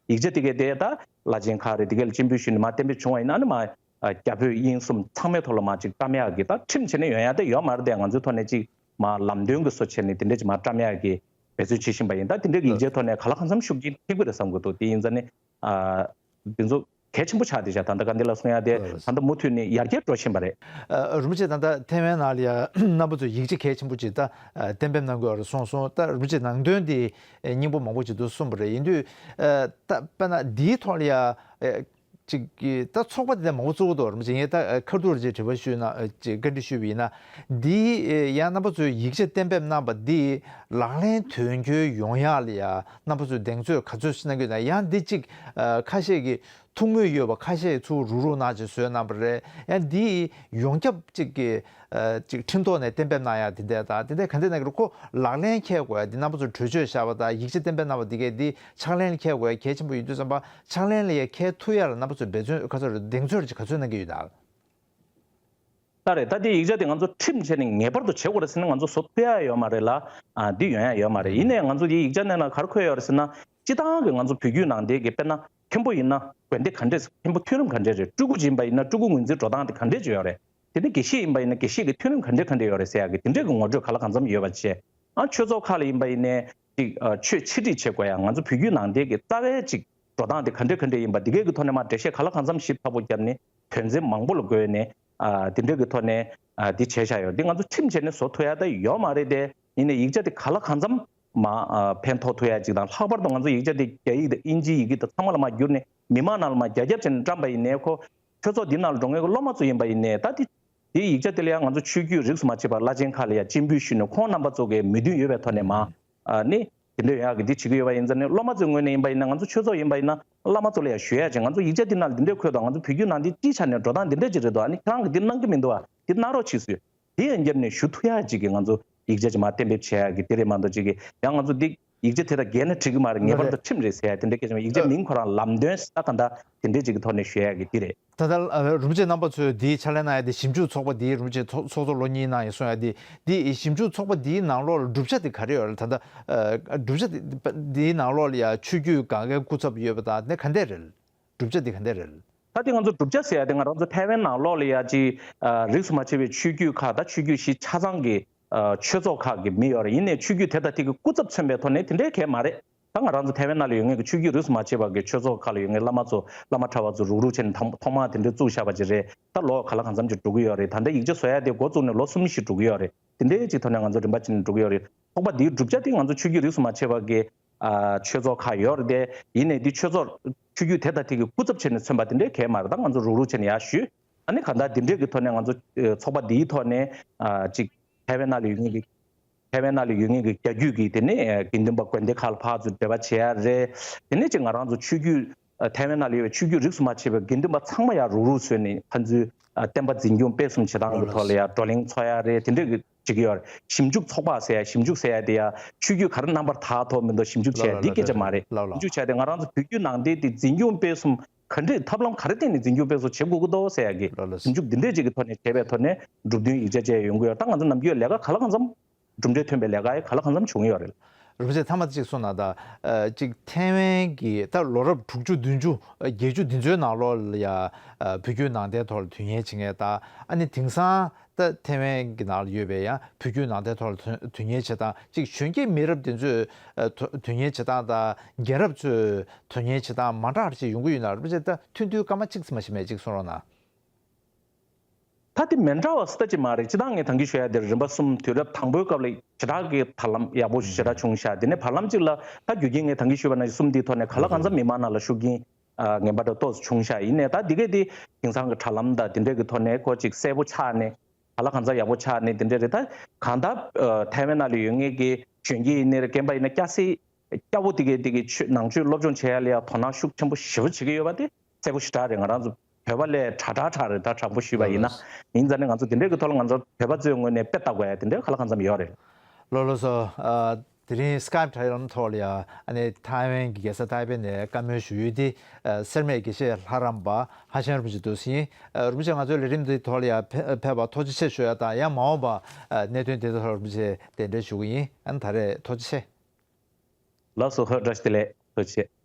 ཡིག་ཆ་དེ་གས་དེ་ད་བླ་ཆེན་ཁག་རེད། དེ་གས་ལ་སྤྱན་འབུལ་ཞུས་ནས་མར་གཏན་འབེབས་བྱུང་བ་ཡིན་ན། ཨ་ནི་མར་ཨ་རྒྱ་བོད་དབྱིན་གསུམ་ཚང་མའི་ཐོག་ལ་མར་ཅིག་བཀྲམ་ཡག་གི་ད་ཁྲིམས་བྱས་ནས་ཡོང་ཡག་དེ་ཡོད་མ་རེད་དེ། ང་ཚོའི་ཐོག་ནས་ཅིག་མར་ལམ་སྟོན་གྱི་བཟོ་བྱས་ནས་དེ་འདྲས་ཅིག་མར་བཀྲམ་ཡག་གི་འབད་བརྩོན་བྱེད་བཞིན་པ་ཡིན། ད་དེ་འདྲས་ཀྱི་ཡིག་ཆའི་ཐོག་ནས་ག་ལ་གང་འཚམ་ཤུགས་རྐྱེན་ཐེབས་ཀྱི་རེད་བསམ་གྱི་འདུག་དེ་ཡིན་ཙང་ནི་ཨ་དེ་ཚོ་གལ་ཆེན་པོ་ཆགས་བསྡད་ཤག་ད་ལྟ་སྐལ་ལྡན་ལགས་གསུང་ཡག་དེ་ད་ལྟ་མུ་མཐུད་ནས་ཡར་རྒྱས་འགྲོ་བཞིན་པ་རེད། ཨ་རིན་པོ་ཆེ་ད་ལྟ་ཐའེ་ཝན་ནང་ལ་ཡ་རྣམ་པ་ཚོས་ཡིག་ཆ་གལ་ཆེན་པོ་ཅིག་ད་ཨ་གཏན་འབེབས་གནང་དགོས་པ་རེད་གསུངས་སོང་། ད་རིན་པོ་ཆེ་ནང་དོན་དེ་ཨ་སྙིང་པོ་མང་པོ་ཅིག་འདུག་གསུངས་པ་རེད། ཡིན་དུས་ཨ་ད་དཔེར་ན་འདིའི་ཐོག་ལ་ཡ་ཨ་ ཅིག་གི་ད་ཚོགས་པ་དེ་མང་པོ་བཙུགས་འདུག་རེད་མ་ཅིག་ངས་ད་ཁ་ཐུག་རེ་ཅིག་དྲི་བ་ཞུས་ན་ཅིག་བཀའ་འདྲི་ཞུས་པ་ཡིན་ན། འདི་ཡང་རྣམ་པ་ཚོས་ཡིག་ཆ་གཏན་འབེབས་གནང་པ་འདི་ལག་ལེན་དོན་འཁྱོལ་ཡོང་ཡག་ལ་ཡང་རྣམ་པ་ཚོས་གདེང་ཚོད་ག་ཚོད་ཞིག་གནང་གི་ཡོད་ན། ཡང་འདི་ཅིག་ཁ་ཤས་ཀྱིས་ཐུགས་མོས་ཡོད་པ་ཁ་ཤས་ཚུར་རུག་རུག་གནང་ཅིག་བཟོས་གནང་པ་རེད། ཡང་འདི་ཡོངས་ཁྱབ་ཅིག་གི་ཅིག་ཁྲིམས་ཐོག་ནས་གཏན་འབེབས་གནང་ཡག་དེ་འདྲ་དང་དེ་འདྲ་ག་འདྲ་གནང་གི་རེད། ཁོ་ལག་ལེན་འཁེལ་དགོས་ཡག་འདི་རྣམ་པ་ཚོས་གྲོས་ཆོད་བཞག་པ་དང་ཡིག་ཆ་གཏན་འབེབས་གནང་བ་འདི་གས་འདི་ཕྱག་ལེན་ལ་འཁེལ་དགོས་ཡག་གལ་ཆེན་པོ་ཡིན་དུས་ཙམ་པ་ཕྱག་ལེན་ལ་ཡང་འཁེལ་ཐུབ་ཡག་ལ་རྣམ་པ་ཚོས་འབད་བརྩོན་ག་ཚོད་རེད། གདེང་ཚོད་ཅིག་ག་ཚོད་གནང་གི་ཡོད་ན། ད་རེད། ད་དེ་ཡིག་ཆ་དེ་ང་ཚོ་ཁྲིམས་བྱས་ནས་ངེས་པར་དུ་བྱེད་དགོས་རེད་ཟེར་ན་ང་ཚོ་བཟོ་ཐུབ་ཡག་ཡོད་མ་རེད་ལ། ཨ་འདི་ཡོང་ཡག་ཡོད་མ་རེད། ཡིན་ནའི་ང་ཚོ་དེ་ཡིག་ཆ་ནང་ལ་ག་རེ་འཁོད་ཡོད་རེད་ཟེར་ན། སྤྱིར་བཏང་གི་ང་ཚོ་བོད་བརྒྱུད་ནང་བསྟན་གྱི་དཔེར་ན་མཁན་པོ་ཡིན་ན་དགོན་སྡེ་ག་འདྲས། མཁན་པོ་མཐོ་རིམ་ག་འདྲས་རེད། སྤྲུལ་སྐུ་ཅིག་ཡིན་པ་ཡིན་ན་སྤྲུལ་སྐུ་ངོས་འཛིན་འགྲོ་སྟངས་དེ་ག་འདྲས་ཅིག་ཡོད་རེད། དེ་ནས་དགེ་བཤེས་ཡིན་པ་ཡིན་ན་དགེ་བཤེས་ཀྱི་མཐོ་རིམ་ག་འདྲས་ག་འདྲས་ཡོད་རེད་ཟེར་ཡག་གི་དེ་འདྲས་ཀྱི་ངོ་སྤྲོད་ག་ལ་གང་འཚམ་ཡོད་པ་བྱས། ཨ་ཆོས་ཚོགས་ཁག་ལ་ཡིན་པ་ཡིན་ནའི་ཅིག་ཨ་ཆོས་ཆེད་སྒྲིག་བྱེད་དགོས་ཡག་ང་ཚོ་བོད་བརྒྱུད་ནང་བསྟན་གྱི་རྩ་བའི་ཅིག་འགྲོ་སྟངས་དེ་ག་འདྲས་ག་འདྲས་ཡིན་པ་འདི་གའི་གི་ཐོག་ནས་མར་འགྲེལ་བཤད་ག་ལ་གང་འཚམ་ཞིབ་ཕྲ་པོ་བརྒྱབ་ནས་དོན་ཚན་མང་པོ་ལ་བགོས་ནས་ཨ་དེ་འདྲས་ཀྱི་ཐོག་ནས་ཨ་འདི་བྱས་བཞག་ཡོད། འདི་ང་ཚོ་ཁྲིམས་བྱས་ནས་བཟོ་ཐུབ་ཡག་ད་ཡོད་མ་རེད་དེ། ཡིན་ནའི་ཡིག་ཆ་དེ་ག་ལ་གང་འཚམ་མ་ཨ་ཕན་ཐོགས་ཐུབ་ཡག་ཅིག་དང་། ལྷག་པར་དུ་ང་ཚོ་ཡིག་ཆ་དེ་རྒྱ་ཡིག་དང་དབྱིན་ཇིའི་ཡི་གེ་དང་ཚང་མ་ལ་མར་བསྒྱུར་ནས་མི་མང་ནང་ལ་མར་རྒྱ་ཁྱབ་བྱས་ནས་བཀྲམ་པ་ཡིན་ནའི་ཁོ། ཆོས་ཚོགས་འདི་ནང་ལ་འགྲོ་མཁན་གྱི་སློབ་མ་ཚོ་ཡིན་པ་ཡིན་ནའི་ད་དེ་དེའི་ཡིག་ཆ་དེ་ལ་ཡང་ང་ཚོ་ཆོས་བརྒྱུད་རིས་སུ་མ་ཆད་པར་བླ་ཆེན་ཁག་ལ་ཡང་སྤྱན་འབུལ་ཞུས་ནས་ཁོང་རྣམ་པ་ཚོ་གི་མོས་མཐུན་ཡོད་པའི་ཐོག་ནས་མ་ཨ་ནི་དེ་འདྲ་ཡོང་ཡག་གི་འདི་བྱེད་ཀྱི་ཡོད་པ་ཡིན་ཙང་ནི། སློབ་མ་ཚོའི་ངོས་ནས་ཡིན་པ་ཡིན་ན་ང་ཚོ་ཆོས་ཚོགས་ཡིན་པ་ཡིན་ན་བླ་མ་ཚོ་ལ་ཡང་ཞུ་ཡག་ཅིག་ང་ཚོ་ཡིག་ཆ་འདི་ནང་ལ་འདི་འདྲ་འཁོད་འདུག་ང་ཚོ་བོད་བརྒྱུད་ནང་བསྟན་སྤྱིའི་ཆ་ནས་འགྲོ་སྟངས་འདི་འདྲ་ཅིག་རེད་འདུག་ཨ་ནི་ཁྱེད་རང་གིས་འདི་གནང་གི་མི་འདུག་ཨ། འདི་གནང་རོགས་བྱེད་ཟེར། དེ་ཡང་བརྒྱབ་ནས་ཞུ་ཐུབ་ཡག་ཅིག་གི་ང་ཚོ་ཡིག་ཆ་ཅིག་མར་གཏན་འབེབས་བྱེད་ཡག་གི་དེ་རེད་མ་གཏོགས་ཅིག་གི་ཡང་ང་ཚོ་འདི་ཡིག་ཆ་དེ་དང་འགལ་ན་འགྲིག་གི་མ་རེད། ངེས་པར་དུ་ཁྲིམས་རེད་ཟེར་ཡག་དེ་འདྲ་སྐད་ཆ་མ་ཡིག་ཆ་མིང་ཁོ་རང་ལམ་སྟོན་ཟེར་ད་ག་འདྲ་དེ་འདྲ་ཅིག་གི་ཐོག་ནས་ཞུ་ཡག་གི་དེ་རེད། ད་ལྟ་ཨ་རིན་པོ་ཆེ་རྣམ་པ་ཚོས་འདིའི་ཕྱག་ལེན་གནང་ཡག་དེ་ཞིབ་འཇུག་ཚོགས་པ་འདིའི་རིན་པོ་ཆེ་ཚོགས་ཚོགས་གཙོ་ལོ་གཉིས་གནང་ཡག་གསུང་ཡག་དེ་འདི་ཞིབ་འཇུག་ཚོགས་པ་འདིའི་ནང་ལོགས་ལ་གྲུབ་ཆ་དེ་ག་རེ་ཡོད་རེད། ད་ལྟ་ཨ་གྲུབ་ཆ་དེ་འདིའི་ནང་ལོགས་ལ་ཡ་ཆོས་བརྒྱུད་གང་གའི་སྐུ་ཚབ་ཡོད་པ་དང་དེ་ག་འདྲས་རེད། གྲུབ་ཆ་དེ་ག་འདྲས་རེད། ད་དེ་ང་ཚོ་གྲུབ་ཆ་ཟེར་ཡ་དེ་ང་རང་ཚོ་ཐའེ་ཝན་ནང་ལོགས་ལ་ཡ་ཅིག་ཨ་རིས་སུ་མ་ཆད་པའི་ཆོས་བརྒྱུད་ཁག་དང་ཆོས་བརྒྱུད་གཞི་ཆ་ཚང་གི་ཨ་ཆོས་ཚོགས་ཁག་གི་མི་ཡོད་རེད། ཡིན་ནའི་ཆོས་བརྒྱུད་དེ་དང་དེ་གི་སྐུ་ཚབ་མཚོན་པའི་ཐོག་ནས་དེ་འདྲའི་གལ་མ་རེད། ད་ང་རང་ཚོ་ཐའེ་ཝན་ནང་ལ་ཡོད་མཁན་གྱི་ཆོས་བརྒྱུད་རིས་སུ་མ་ཆད་པ་གི་ཆོས་ཚོགས་ཁག་ལ་ཡོད་མཁན་བླ་མ་ཚོ་བླ་མ་གྲྭ་པ་ཚོ་རུག་རུག་བྱས་ནས་ཐོག་ཐོག་མར་དེ་འདྲའི་བཙུགས་བཞག་པ་ཅིག་རེད། ད་ལོ་ག་ལ་གང་འཚམ་ཅིག་འགྲོ་གི་ཡོད་རེད། ད་ལྟ་ཡིག་ཆ་བཟོ་ཡ་དེ་འགོ་བཙུགས་ནས་ལོ་གསུམ་བཞི་འགྲོ་གི་ཡོད་རེད། དེ་འདྲའི་ཅིག་ཐོག་ནས་ང་ཚོ་རིམ་པ་བྱས་ནས་འགྲོ་གི་ཡོད་རེད། ཚོགས་པ་འདིའི་གྲུབ་ཆ་དེ་ང་ཚོ་ཆོས་བརྒྱུད་རིས་སུ་མ་ཆད་པ་གི་ཨ་ཆོས་ཚོགས་ཁག་ཡོད་རེད་དེ། ཡིན་ནའི་འདི་ཆོས་ཚོགས་ཆོས་བརྒྱུད་དེ་དང་དེ་གི་སྐུ་ཚབ་བྱས་ནས་མཚོན་པ་དེ་འདྲའི་གལ་མ་རེད། ད་ང་ཚོ་རུག་རུག་བྱས་ནས་ཡར་ཞུས། ཨ་ནི་གང་ལྟར་འདི་འདྲའི་གི་ཐོག་ནས་ང་ཚོ་ཨ་ཚོགས་པ་འདིའི་ཐོག་ནས་ཨ་ཅིག་ཐའེ་ཝན་ནང་ལ་ཡོད་མཁན་གྱི་ཐའེ་ཝན་ནང་ལ་ཡོད་མཁན་གྱི་རྒྱ་བརྒྱུད་ཀྱི་དེ་ནས་ཨ་དགེ་འདུན་པ་དགོན་སྡེ་ཁག་ལ་ཕར་ཚུར་འབྲེལ་བ་བྱེད་ཡ་རེད། དེ་ནས་ཅིག་ང་རང་ཚོ་ཆོས་བརྒྱུད་ཨ་ཐའེ་ཝན་ནང་ལ་ཡོད་པའི་ཆོས་བརྒྱུད་རིས་སུ་མ་ཆད་པའི་དགེ་འདུན་པ་ཚང་མ་ཡར་རུག་རུག་བཟོས་ནས་ཕན་ཚུན་ཨ་བསྟན་པ་འཛིན་སྐྱོང་སྤེལ་གསུམ་བྱེད་སྟངས་ཀྱི་ཐོག་ལ་ཡར་བགྲོ་གླེང་འཚོགས་ཡ་རེད། དེ་འདྲས་ཀྱི་བྱེད་ཀྱི་ཡོད་རེད། ཞིབ་འཇུག་ཚོགས་པ་ཟེར་ཡ། ཞིབ་འཇུག་ཟེར་ཡ་དེ་ཡ་ཆོས་བརྒྱུད་ག་རེ་རྣམ་པར་དག་ཐོག་མི་འདུག་ཞིབ་འཇུག་བྱས་ལ་འདི་ལ་སྐད་ཆ་མ་རེད། ལ་ལ་ཞིབ་འཇུག་བྱས་ཏེ་ང་རང་ཚོ་བོད་བརྒྱུད་ནང་བསྟན་དེ་འཛིན་སྐྱོང་སྤེལ་གསུམ་ག་འདྲས་ཐབས་ལམ་ག་རེ་བརྟེན་ནས་འཛིན་སྐྱོང་སྤེལ་གསུམ་བྱེད་དགོས་ཀྱི་འདུག་ཟེར་ཡ་གི་ལ་ལ་ཞིབ་འཇུག་འདི་འདྲས་ཅིག་གི་ཐོག་ནས་བྱས་པའི་ཐོག་ནས་གྲུབ་དོན་ཡིག་ཆ་བཅས་ཡོང་གི་ཡོད། ད་ང་ཚོ་ནམ་རྒྱུན་ལས་ཀ་ག་ལ་གང་འཚམ་གྲུབ་འབྲས་ཐོན་པའི་ལས་ཀ་ཡ་ག་ལ་གང་འཚམ་བྱུང་ཡོད་རེད། རིན་པོ་ཆེ་ཐ་མ་གཅིག་གསུངས་ན་ད། ཨ་གཅིག་ཐའེ་ཝན་གྱི་ད་ལོ་རབས་དྲུག་ཅུ་བདུན་ཅུ་བརྒྱད་ཅུ་འདི་ཚོའི་ནང་ལོགས་ལ་ཡ་ཨ་བོད་བརྒྱུད་ནང་བསྟན་ཐོག་ལ་དོན་གཉེར་བྱེད་མཁན་ད་ཨ་ནི་དེང་སང་ད་ཐའེ་ཝན་གྱི་ནང་ལ་ཡོད་པའི་ཡང་བོད་བརྒྱུད་ནང་བསྟན་ཐོག་ལ་དོན་དོན་གཉེར་བྱེད་སྟངས་གཅིག་གཞོན་སྐྱེས་མི་རབས་དེ་ཚོས་ཨ་དོ་དོན་གཉེར་བྱེད་སྟངས་དང་རྒན་རབས་ཚོས་དོན་གཉེར་བྱེད་སྟངས་མ་འདྲ་བ་ཞིག་ཡོང་གི་ཡོད་ན། རིན་པོ་ཆེ་ད་ཐུང་ཐུང་སྐར་མ་གཅིག་ཙམ་ཞིག་མེད་ཅིག་གསུང་རོགས་གནང་། ད་དེ་མི་འདྲ་བ་སུ་ལྟ་ཅི་མ་རེད། སྤྱིར་བཏང་ངས་ད་གིན་ཞུ་ཡ་དེར་རིམ་པ་གསུམ། དུས་རབས་དང་པོའི་སྐབས་ལ་ཞེ་དྲག་གི་ཐབས་ལམ་ཡག་པོ་ཞེ་དྲག་བྱུང་ཤག་དེ་ནས་བར་ལམ་གཅིག་ལ་ད་རྒྱུ་རྐྱེན་ངས་ད་གིན་ཞུས་པ་ནང་བཞིན་གསུམ་དེའི་ཐོག་ནས་ག་ལ་གང་འཚམ་མི་མང་ནང་ལ་ཤུགས་རྐྱེན་ངན་པ་འདྲ་ཏོག་ཙམ་བྱུང་ཤག་ཡིན་ནའི་ད་འདི་གས་དེ་དེང་སང་གི་དྲ་ལམ་དང་དེ་འདྲས་ཀྱི་ཐོག་ནས་ཁོ་ཅིག་གསལ་པོ་ཆགས་ནས་ག་ལ་གང་འཚམ་ཡག་པོ་ཆགས་ནས་དེ་འདྲས་རེད། ད་གང་ལྟར་ཐའེ་ཝན་ནང་ལ་ཡོད་མཁན་གྱི་གཞོན་སྐྱེས་ཡིན་ནའི་རེད། རྒན་པ་ཡིན་ན་སྐྱ་སེར་སྐྱ་བོ་དེ་གས་དེ་གས་ཆོས་ནང་ཆོས་སློབ་སྦྱོང་བྱེད་ཡ་ལ་ཡ་དོ་སྣང་ཤུགས་ཆེན་པོ་ཞེ་པོ་བྱེད་ཀྱི་ཡོད་པ་དེ་གསལ་པོ་ཞེ་དྲག་རེད། ང་རང་ཚོ་བོད་པ་ལས་དྲག་དྲག་དྲག་རེད། ད་དྲང་པོ་ཞུས་པ་ཡིན་ན། ལགས་ལགས། ཡིན་ཙང་ནས་ང་ཚོ་དེ་འདྲའི་གི་ཐོག་ལ་ང་ཚོ་བོད་པ་ཚོའི་ངོས་ནས་དཔེ་ལྟ་དགོས་ཡ་དེ་འདྲའི་ག་ལ་གང་འཚམ་ཡོད་རེད། ལགས་ལགས་སོ། ཨ་དེ་རིང་སི་ཀའེབ་དྲ་ལམ་ཐོག་ལ་ཡ་ཨ་ནི་ཐའེ་ཝན་གྱི་རྒྱལ་ས་ཐའེ་པེ་ནས་བཀའ་མོལ་ཞུ་ཡུལ་དེ་ཨ་སེར་སྨད་དགེ་བཤེས་ལྷ་རམས་པ་ཧ་ཤང་རིན་པོ་ཆེ་འདུག་ཟིན། ཨ་རིན་པོ་ཆེ་ང་ཚོའི་ལས་རིམ་འདིའི་ཐོག་ལ་ཡ་ཕེ་ཕེབས་པར་ཐུགས་རྗེ་ཆེ་ཞུ་ཡ་དང་ཡང་མ་འོངས་པ་ཨ་གནད་དོན་དེ་ཚོའི་ཐོག་རིན་པོ་ཆེ་གདན་འདྲེན་ཞུ་གི་ཡིན། ཨ་ནི་ད་རེས་ཐུགས་རྗེ་ཆེ། ལགས་སོ། ཧོ་བཀྲ་ཤིས་བདེ་ལེགས། ཐུགས་རྗེ་ཆེ།